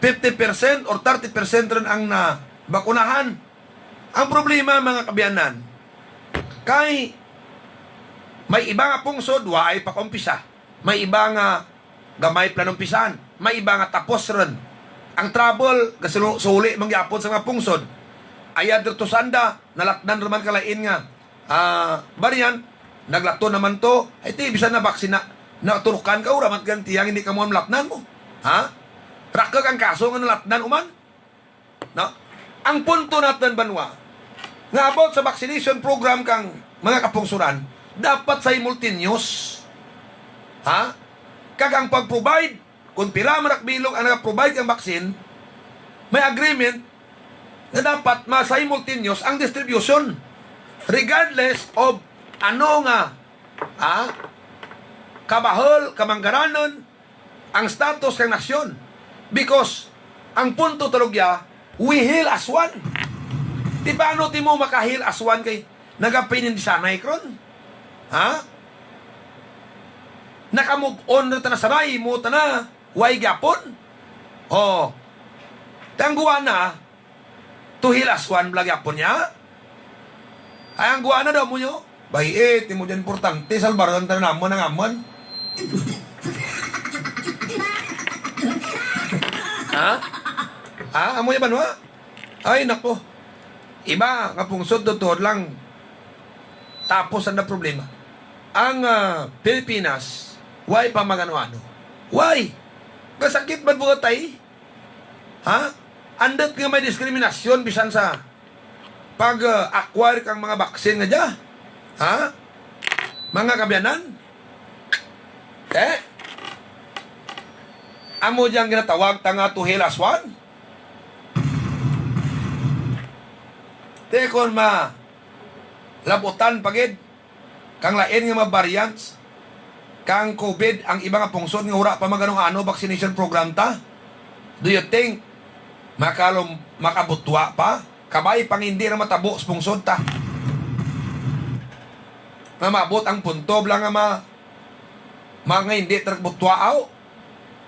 fifty percent or thirty percent run ang nabakunahan. Ang problema, mga kaabyanan, kay may iba nga pungsod, waay pa kaumpisa. May iba nga gamay pa lang naumpisahan. May iba nga tapos run. Ang travel, gasulu-, suli man gihapon sa mga pungsod. Ayad run to sanda, nalatnan run man kalain nga ah, variant, naglaton na man to. Ay, ti, bisan nabaksina, naturukan ka, wara man ti ganahi nga indi kamo malatnan mo. Ha? Raku ang kaso nga nalatnan human. No? Ang punto natun, banwa, nga about sa vaccination program kang mga kapungsuran, dapat simultaneous. Ha? Kag ang pag-provide, kon pira man ra ka bilog ang naga-provide kang vaccine, may agreement nga dapat ma-simultaneous ang distribution, regardless of ano nga, ah, kabahul, kamanggaranon, ang status kang nasyon. Because ang punto to rugya, we heal as one. Ti paano ti mo maka-heal as one kay nagapaindisanay ka run? Ha? Naka-move on run tana, saray mo tana, way gihapon. O. Ti ang guwa na, to heal as one bala gihapon niya. Ay, ang guwa na daw mo nyo. Bay, eh, ti mo dyan importante, salbarun tana namun ang amun. Ha? Ha? Amo ya banwa? Ay, nako. Iba nga pungsod, tuod lang. Tapos ang problema. Ang, ah, Pilipinas, way pa mag-ano-ano. Way? Kasakit man buhat ay. Ha? Andut nga may diskriminasyon bisan sa pag, ah, acquire kang mga vaccine nga dya. Ha? Mga kaabyanan? Eh? Amo dyang ginatawag ta nga two hill as one? Te kon malabutan pa gid kang lain nga mga variants kang COVID ang iba nga pungsod nga wara pa mag-ano-ano vaccination program ta? Do you think makalum-, makabutwa pa? Kabay pa nga indi ra matabo sa pungsod ta. Nga maabot ang punto bala nga ma-, mga indi ta ra kabutwa aw.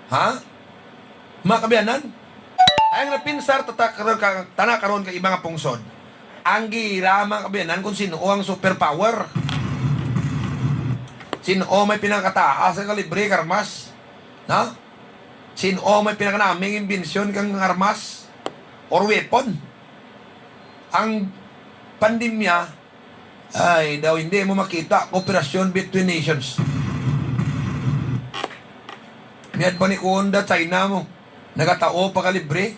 Ha? Mga kaabyanan, ang napinsar tata karon ka, tana karon ka iba nga pungsod. Ang gira, mga kaabyanan, kon sin-o ang superpower. Sin-o may pinakataas nga kalibre ka armas. Na? Sin-o may pinakanami nga imbensyon kang armas or weapon. Ang pandemya, ay, daw indi mo makita kooperasyon between nations. Mayad pa ni kon da China mo, nagatao pa ka libre.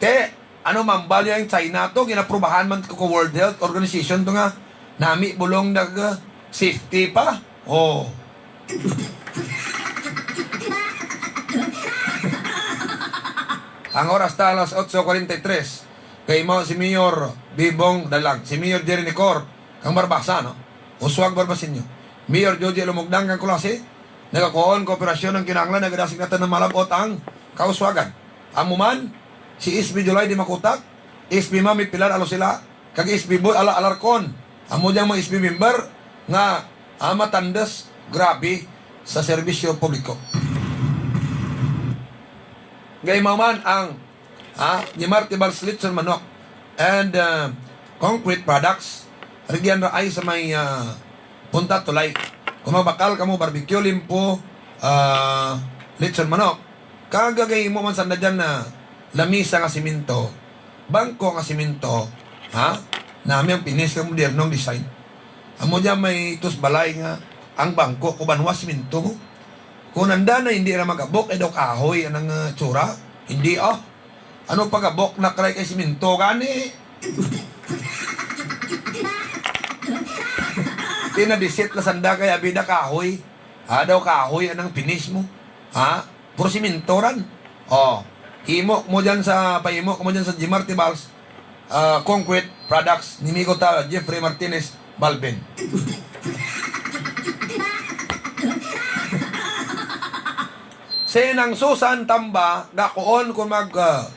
Te, ano man bala ang China to, ginaprobahan man ko ka World Health Organization to nga, nami bulong nag, ah, safety pa. Oh. Ang oras ta alas otso kwarenta y tres. Kaimaw si Mayor Bibong Dalag, si Mayor Jerry Necor, kang Barbaza, no? Uswag Barbaseño. Mayor Joji Lumugdang kang Culasi, nagakuon kooperasyon ang kinahanglan, nagadasig natun nga malab-ot ang kauswagan. Amo man, si S B July Dimacutak, S B Mami Pilar Alosila, kag S B Boy Ala Alarcon. Amo dyang mga S B member nga, ah, matandes, grabe sa serbisyo publiko. Kaimaw man ang, ah, Jimar Tibal's Lechon Manok and, ah, Concrete Products, rugyan ra ay sa may, ah, Punta Tulay. Kon mabakal kamo barbecue, liempo, ah, lechon manok, kag gahimo man sanda dyan nga lamisa nga semento, bangko nga semento, ha? Nami ang pinis kag modernong design. Amo dyan may tus balay nga ang bangko ko banwa semento mo. Kon anda na indi ra magabok, ay daw kahoy anang, ah, tsura. Indi, ah. Ano pagabok na kray kay semento gani? Pinabisit la sanda kay abi da kahoy. Ha, daw kahoy anang pinis mo. Ha? Puro semento ran. Oh. Himo mo dyan sa, pahimo mo dyan sa Jimar Tibal's, ah, Concrete Products, ni migo ta Jeffrey Martinez Balbin. Si Nang Susan Tamba, gakuon kon mag, ah,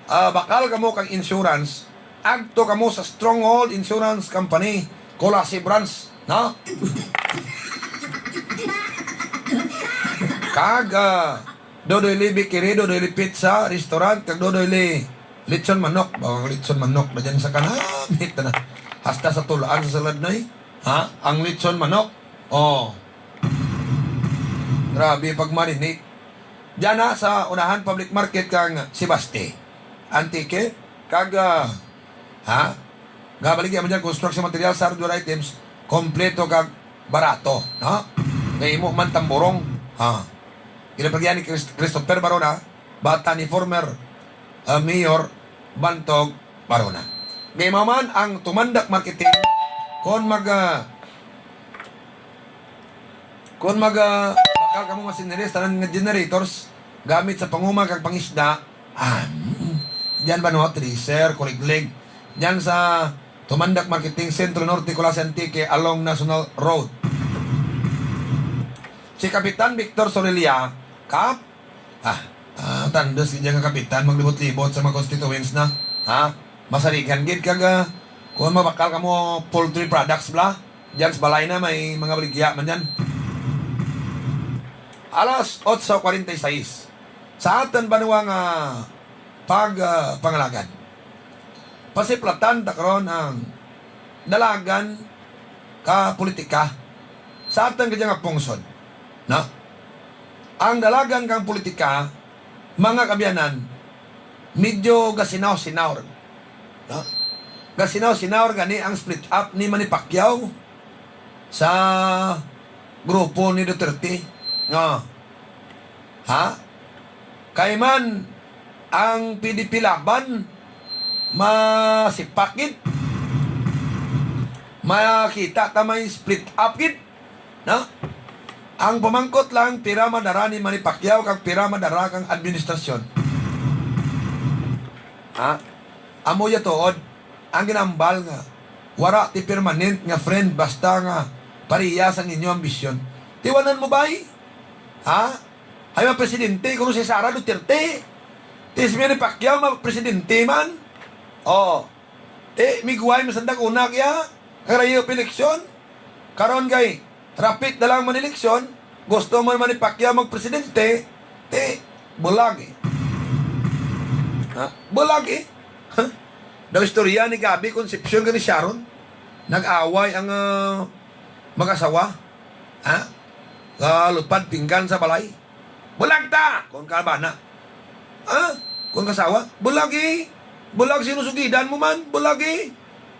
ah, bakal kamo kang insurance, agto kamo sa Stronghold Insurance Company, Culasi Branch, no? Kag, ah, Dodoy Li Bakery, Dodoy Li Pizza Restaurant, kag Dodoy Li Lechon Manok. Ba, ang lechon manok na dyan sa kanamit na. Hasta sa tulaan sa salad na, eh. Ha? Ang lechon manok. Oh. Grabe pag-marinate. Dyan na sa unahan public market kang Sebaste, Antique. Kag, ah, ha? Gabaligya man dyan construction materials, hardware items, kompleto kag barato, no? Gahimo man tamborong, ha? Ginapaligya ni Chris-, Christopher Barona, bata ni former, ah, Mayor Bantog Barona. Gaimaw man ang Tumandak Marketing, kon mag, ah, kon mag, ah, bakal kamo machineries, tanan nga generators, gamit sa panguma kag pangisda, ah, mm, dyan banwa, Tracer, Kuliglig, dyan sa Tumandak Marketing, Centro Norte, Culasi, Antique, along National Road. Si Kapitan Victor Sorilla, Kap, ah, ah, tandes gid dyan nga kapitan, maglibot-libot sa mga constituents na. Ha? Masarigan gid kag, ah, kon mabakal kamo poultry products bala, dyan sa balay na may mga baligya man dyan. Alas otso kwarenta y seis. Sa atun banwa nga pag, ah, pangalagad. Pasiplatan ta karon ang dalagan ka politika sa atun kadya nga pungsod. No? Ang dalagan kang politika, mga kaabyanan, medyo gasinaw-sinaw. No? Gasinaw-sinaw gani ang split up ni Manny Pacquiao sa grupo ni Duterte. No? Ha? Kay man ang P D P Laban, masipak gid. Makita ta may split up gid. No? Ang pamangkot lang, pira madara ni Manny Pacquiao kag pira madara kang administrasyon. Ha? Amo dya tuod. Ang ginhambal nga wara ti permanent nga friend, basta nga parehas ang inyo ambisyon. Ti wanan mo bay? Ha? Hay mapresidente kuno si Sara Duterte. Ti si Manny Pacquiao mapresidente man. O. Ti migway man sanda kauna kaya, karayo pa eleksyon. Karon kay rapit na lang man eleksyon, gusto man ni Manny Pacquiao magpresidente, ti bulag, eh. Ha? Bulag, eh. Ha? Daw istorya ni Gabby Concepcion kag ni Sharon. Nag-away ang, ah, mag-asawa. Ha? Kalupad pinggan sa balay. Bulag ta! Kon ka bana. Ha? Kon ka asawa. Bulag, eh. Bulag, sinusugidan mo man. Bulag, eh.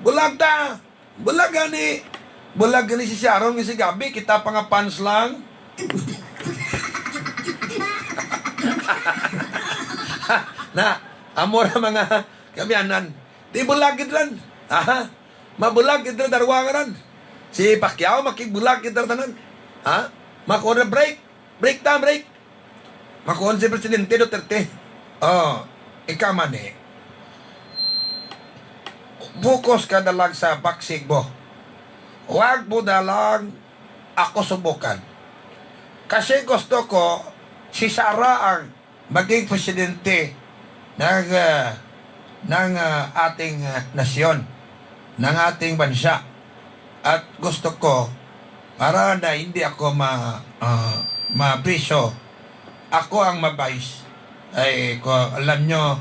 Bulag ta! Bulag gani. Bulag gani si Sharon, si Gabby, kita pa nga fans lang. Na, amo ra mga kaabyanan. Ti bulag gid ran. Aha. Mabulag gid ra darwa ngaran. Si Pacquiao makigbulag gid ra tanan. Ha? Makuon ra break. Break ta, break. Makuon si Presidente Duterte. O, ikaw man, eh. Focus ka na lang sa boxing mo. Wag mo na lang ako subukan. Kasi gusto ko, si Sara ang maging presidente ng, ah, ng, ah, ating, ah, nasyon, ng ating bansa. At gusto ko, para na hindi ako ma-, ah, mapriso, ako ang ma-vice. Ay, ko-, alam nyo,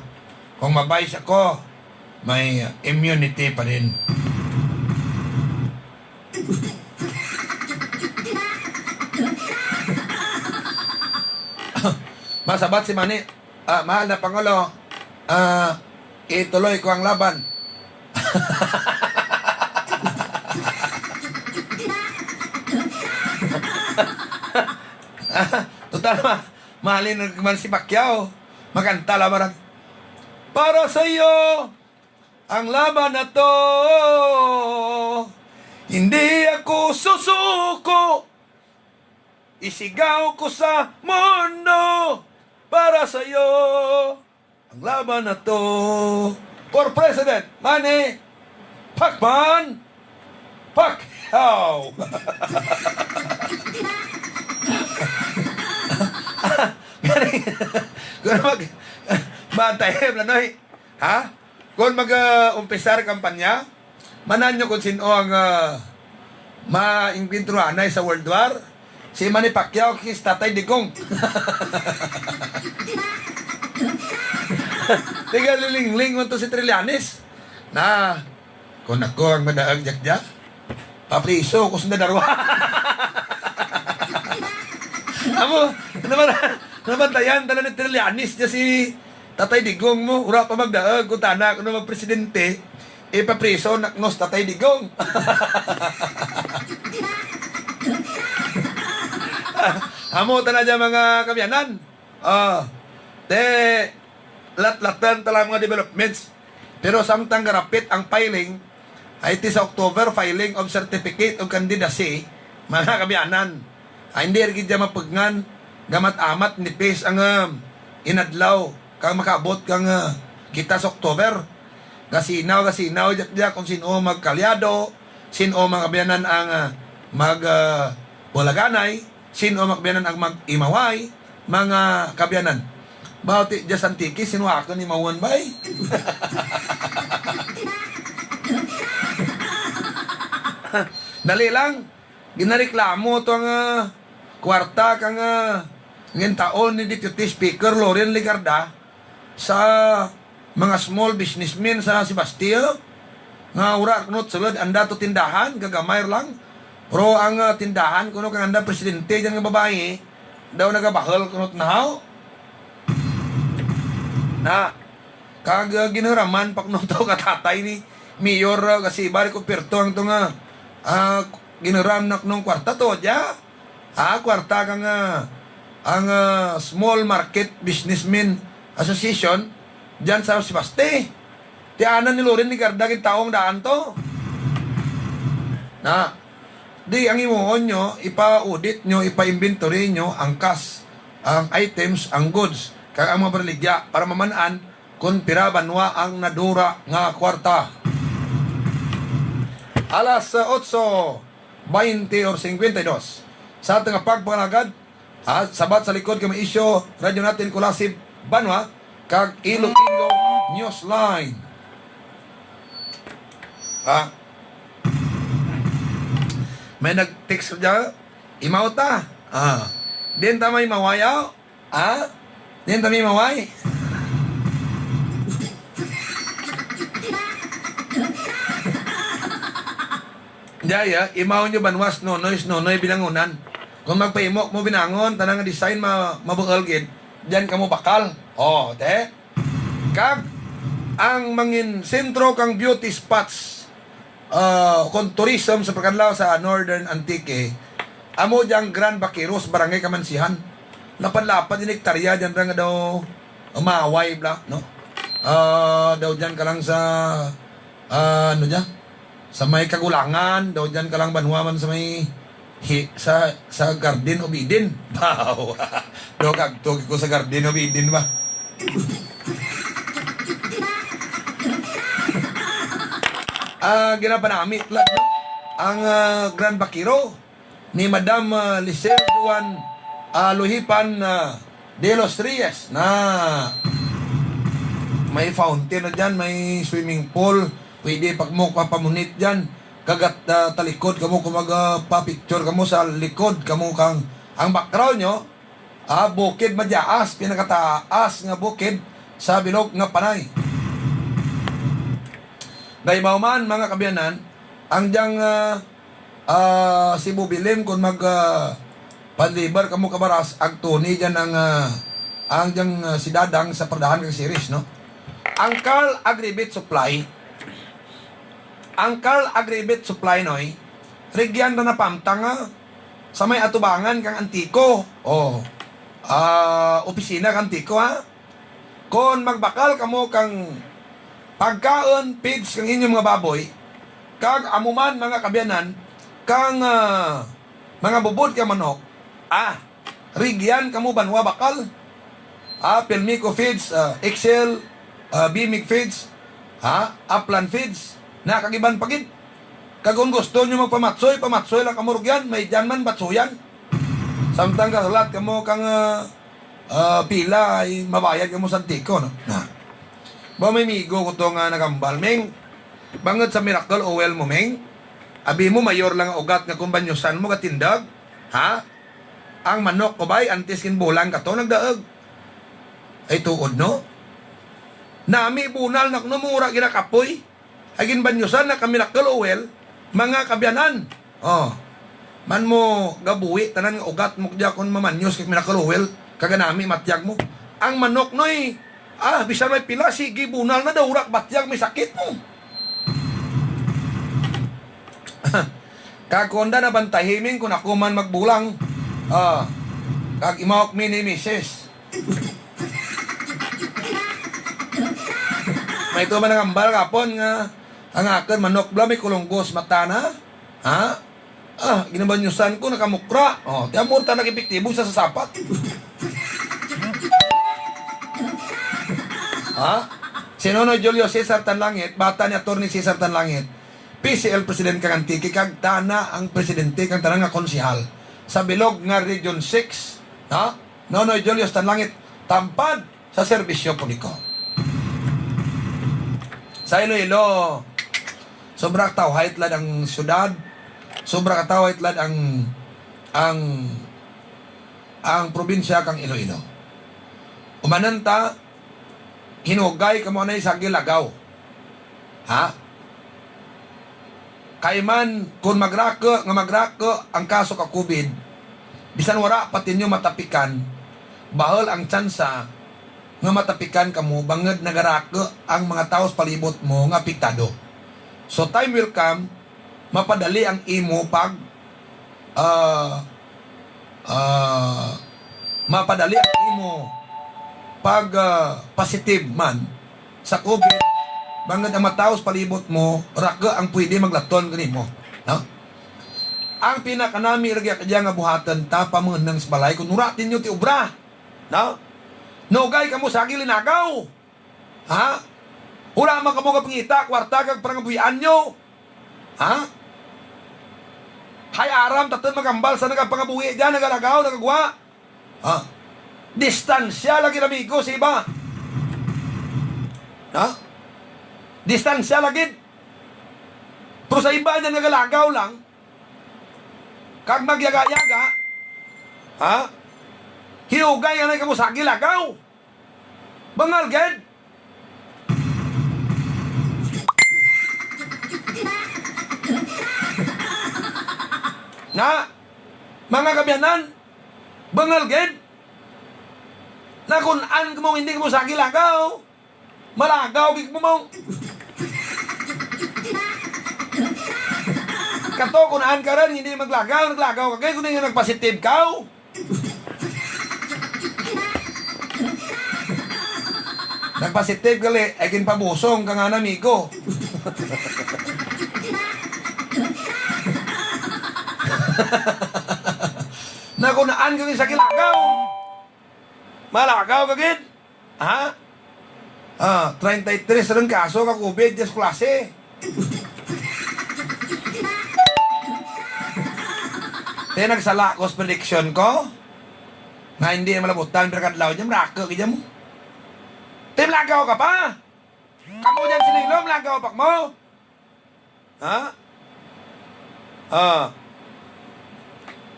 kung ma-vice ako, may immunity pa rin. Masabat si Manny, ah, mahal na Pangulo, ah, ituloy ko ang laban. Total, ma-, mahalin man si Pacquiao. Makanta la man. Para sa'yo, ang laban na 'to, hindi ako susuko. Isigaw ko sa mundo, para sa'yo, ang laban na 'to. For President Manny Pacman Pacquiao. Galing. Kon mag-, bantay, Planoy. Ha? Kon mag, ah, umpisar kampanya, man-an nyo kon sin-o ang, ah, maengkwentruhanay sa World War? Si Manny Pacquiao kag si Tatay Digong. Tigalilingling man to si Trillanes. Na, kon ako ang madaag dya-dya, papriso ko sanda darwa. Amo, naman, nabantayan tana ni Trillanes dya si Tatay Digong mo, wara pa magdaag, kon tana kuno magpresidente, ipapriso na kuno si Tatay Digong. Amo tana dya mga kaabyanan. Ah, ti, lat-latan ta lang mga developments. Pero samtang garapit ang filing, hay ti sa October, filing of certificate of candidacy, mga kaabyanan. Hay, indi ra gid dya mapugngan, gamat-amat nipis ang, um, inadlaw, kang makaabot kang, uh, kita sa October. Gasinaw, gasinaw dya, dya kon sin-o magkaalyado, sin-o mga kaabyanan ang, uh, mag, uh, bulaganay, sin-o mga kaabyanan ang mag-imaway, mga kaabyanan. Baw ti dya sa Antique, sin-o akun imawon bay? Dali lang, ginareklamo to ang, ah, kwarta kang, ah, gintaon ni Deputy Speaker Loren Legarda sa mga small businessmen sa Sebaste, nga wara kuno sulud anda to tindahan, gagamay ra lang. Pero ang, ah, tindahan kuno kang anda presidente dyan nga babayi, daw nagabahul kuno to nahaw. Na, kag, ah, ginhiraman pa kuno to ka tatay ni Mayor, ah, Gasiba Ricoperto ang to nga, ah, ginhiram na kuno kwarta to dya. Ah, kwarta kang, ah, ang, ah, Small Market Businessmen Association dyan sa Sebaste. Ti anan ni Loren Legarda gintaon daan to. Na, Di ang himuon nyo, ipa-audit nyo, ipa-inventory nyo ang cash, ang items, ang goods, kag ang mga baraligya para maman-an kon pira banwa ang nadura nga kwarta. Alas, ah, otso baynte or singkwenta y dos. Sa atun nga pagpangalagad, ah, sabat sa likod kami isyu, Radyo Natin Kulasib Banwa, kag Iloilo Newsline. Ah. May nag-text dyan, imaw ta. Ah. Diin ta may maway, aw? Ah? Diin ta may maway? Dya, ya, imaw nyo banwa si Nonoy, si Nonoy binangunan. Kon magpahimo kamo binangun, tanan nga design ma-, mabuul gid. Dyan kamo bakal. O, te. Kag, ang mangin sentro kang beauty spots, ah, kon tourism sa pagkanlaw sa Northern Antique, amo dyang Grand Vaquero sa Barangay Kamansihan. Lapad-lapad nga hektarya dyan ra nga daw maway bala, no? Ah, daw dyan ka lang sa, ah, ano dya? Sa may Kagulangan, daw dyan ka lang banwa man sa may hi-, sa, sa Garden of Eden. Baw. Daw kaagto gid ko sa Garden of Eden ba. Ah, ginapanamit lang, no? Ang, ah, Grand Vaquero ni Madam, ah, Lisel Juan, ah, Luhipan, ah, de los Reyes na may fountain na dyan, may swimming pool, pwede pa kamo papamunit dyan. Kag at, ah, talikod kamo kon mag, ah, pa-picture kamo sa likod kamo kang, ang background nyo, ah, bukid Madjaas, pinakataas nga bukid sa bilog nga Panay. Kaimaw man, mga kaabyanan, ang dyang, ah, ah, Cebu Bilim, kon mag, ah, pa-deliver kamo ka baras, agto ni dyan ang, ah, ang dyang, ah, si Dadang sa Pardahan kag Ceres, no? Ang Carl Agrivet Supply, ang Carl Agrivet Supply, Noy, rugyan ra na pamtang, ah, sa may atubangan kang Antico. O. Ah, opisina kang Antico, ha? Kon magbakal kamo kang pagkaun, feeds kang inyo mga baboy, kag amo man, mga kaabyanan, kang, ah, mga bubud kang manok, ah, rugyan kamo banwa bakal. Ah, Pilmico Feeds, ah, Excel, ah, Bimig Feeds, ha, Upland Feeds, na kag iban pa gid. Kag kon gusto nyo magpamatsoy, pamatsoy lang kamo rugyan, may dyan man batsoyan. Samtang gahulat kamo kang, ah, ah, pila hay mabayad kamo sa Antico, no? Na. Ba may migo ko to nga nagambal, Ming. Bangud sa miracle oil mo, Ming. Abi mo mayor lang ang ugat nga kon banyusan mo gatindug. Ha? Ang manok ko bay, antes ginbulang kato, nagdaug. Ay tuod, no? Nami bunal na kuno mo, wara ginakapoy. Ay ginbanyusan na ka miracle oil, mga kaabyanan. O. Man mo gabuhi tanan nga ugat mo dya kon mamanyus kag miracle oil, kag nami matyag mo. Ang manok, Noy, ah, bisan may pila, sige, bunal na daw, wara batyag, may sakit mo. Kag kon da na bantahi, Ming, kon ako man magbulang. Ah, kag imaw kami ni misis. May tuman nangambal gapon nga ang akun manok bala may kulunggos mata na. Ha? Ah, ginabanyusan ko, nakamukra. O, ti amo ra tana epektibo sa sasapat. Ha? Si Nonoy Julio Cesar Tanlangit, bata ni Attorney Cesar Tanlangit, P C L president kang Antique, kag tana ang presidente kang tanan nga konsehal sa bilog nga Region six, ha? Nonoy Julius Tanlangit, tampad sa serbisyo publiko. Sa Iloilo, sobra katawhay tulad ang syudad, sobra katawhay tulad ang, ang, ang probinsya kang Iloilo. Umanan ta, hinugay kamo anay sa Gilagaw. Ha? Kay man, kon magraku, nga magraku ang kaso ka COVID, bisan wara pa tinyo matapikan, bahul ang tsansa nga matapikan kamo, bangud nagaraku ang mga tawo sa palibot mo nga apektado. So, time will come, mapadali ang imo pag, ah, ah, mapadali ang imo pag, ah, positive man sa COVID, bangud ang mga tawo sa palibot mo, raku ang pwede maglaton kanimo, no? Ang pinakanami rugya kadya nga buhaton ta, pamunong sa balay, kon wara tinyo ti obra. No? Nugay kamo sa agi linagaw. Ha? Wara man kamo gapangita kwarta kag pangabuhian nyo. Ha? Hay aram tatun maghambal sa nagapangabuhi dyan, nagalagaw, nagagwa. Ha? Distansya lagi, amigo, sa iba. Ha? Distansya lagi. Pero sa iba dyan nagalagaw lang. Kag magyaga-yaga. Ha? Hinugay anay kamo sa agi lagaw. Bungal gid. Na, mga kaabyanan, bungal gid. Na kon an kamo indi kamo sa agi lagaw. Malagaw gid kamo. Kato kon an ka run, indi maglagaw, naglagaw ka gid, kon indi nagpasitive kaw. Nagpasitive gali, ay ginpabusong ka nga na, amigo. Na kon an ka gid sa agi lagaw. Malagaw ka gid. Ha? Ah, treinta y tres run kaso ka COVID dya sa klase. Ti nagsala ko sa prediction ko. Nga indi malabutan pira ka adlaw dyan, maraku gid dyan mo. Ti malagaw ka pa. Kamo dyan sa Iloilo, malagaw pa kamo. Ha? Ah.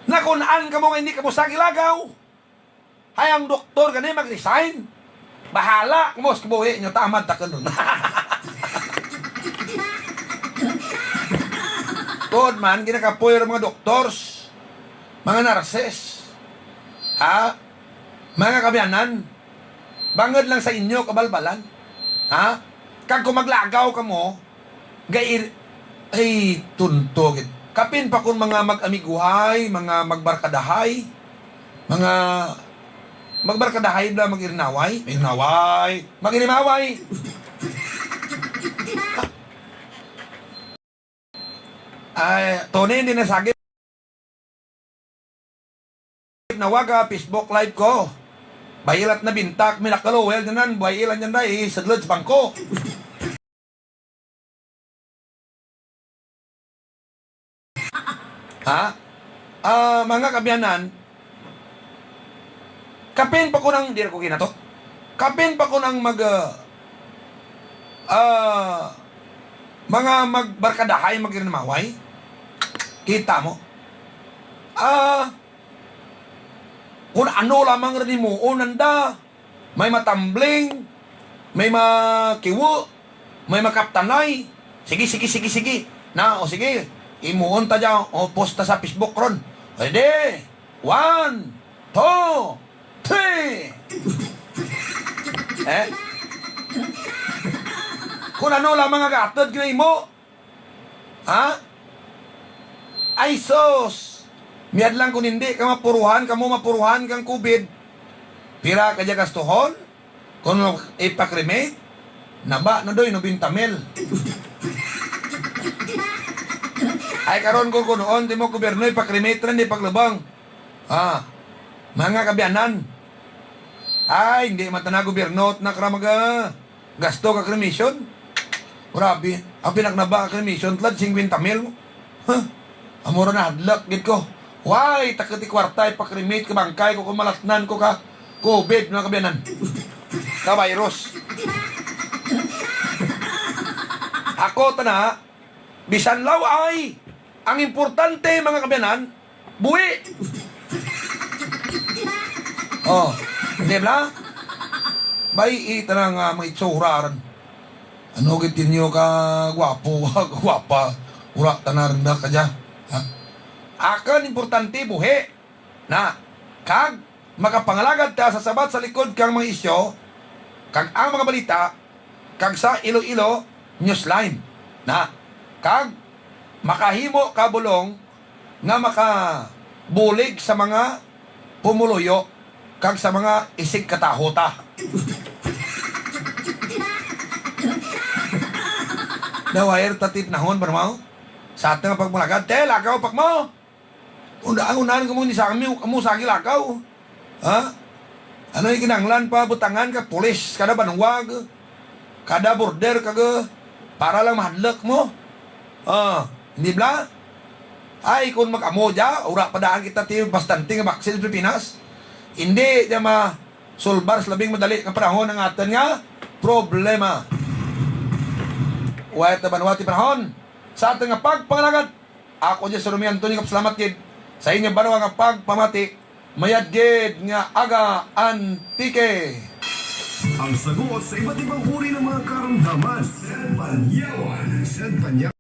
Na kon an kamo nga indi kamo sa agi lagaw. Hay ang doktor gani mag-resign. Bahala kamo sa kabuhi nyo, tamad takun run. Tuod man, ginakapoy run mga doktors, mga nurses. Ha? Mga kaabyanan, bangud lang sa inyo kabalbalan. Ha? Kag kon maglagaw kamo, gair-, ay, tunto gid. Kapin pa kon mga mag-amiguhay, mga magbarkadahay, mga magbarkadahay bala, mag-irinaway, irinaway, mag-irimaway. Ay, Tony, indi na sagip. Nawag ka Facebook Live ko. Bay-i la ti nabinta ka milakul, well, dyan nan, bay-i la dyan dya, eh, sudlud sa bangko. Ha? Ah, mga kaabyanan, kapin pa kon ang, diri ko kinato. Kapin pa kon ang mag, ah, ah, mga magbarkadahay, mag-irinamaway. Kita mo? Ah, kon ano lamang run himuon nanda. May matumbling, may makiwu, may makaptanay. Sige, sige, sige, sige. Na, o sige. Himuon ta dya, o post ta sa Facebook run. Ready? One, two, three. Eh? Kon ano lamang nga gatud ginahimo. Ha? Ay sus! Miad lang kon indi ka mapuruhan, kamo mapuruhan kang COVID. Pira kadya gastuhon? Kon ipa-cremate, naba na doy, nobenta mil. Ay karon kon kunuon timo gobyerno, ipa-cremate run, indi paglubung. Ah, mga kaabyanan. Ay, indi man tana gobyerno tana kara maga-, gasto ka cremation. Grabe, ang pinakanaba ka cremation tulad singkwenta mil. Huh? Amo run nahadluk gid ko. Way, takut ti kwarta, ipa-cremate ka bangkay ko, kon malatnan ko ka COVID, mga kaabyanan. Ka virus. Ako tana, bisan law-ay, ang importante, mga kaabyanan, buhi. O, di bala? Bay-i tana nga mga itsura run. Ano gid tinyo ka gwapo, gwapa, wara tana run da kadya. Ha? Akun importante buhi. Na, kag makapangalagad ta sa sabat sa likod kang mga isyu, kag ang mga balita, kag sa Iloilo Newsline. Na, kag makahimo ka bulong nga makabulig sa mga pumuluyo kag sa mga isigkatawo ta. Daw, wara ta ti panahon, barmaw. Sa atun nga pagpangalagad, te, lagaw pa kamo. Unda ang unahan kamo ni sami, kamo sagi lakaw. Ha? Ano ni kinahanglan pa butangan ka pulis kada banwa ka, kada border ka, para lang mahadlok mo? Ah, indi bala? Ay, kon mag-amo dya, wara pa daan kita ti bastante nga baksin sa Pilipinas. Indi dya masulbar sa labing madali nga panahon ang atun nga problema. Wara ta banwa ti panahon. Sa atun nga pagpangalagad, ako dya si Romy Antonio, kapasalamat gid sa inyo banwa nga pagpamati. Mayad gid nga aga, Antique. Ang sagot sa iba't ibang uri ng mga karamdaman. Sa Panyawan, sa Panyawan.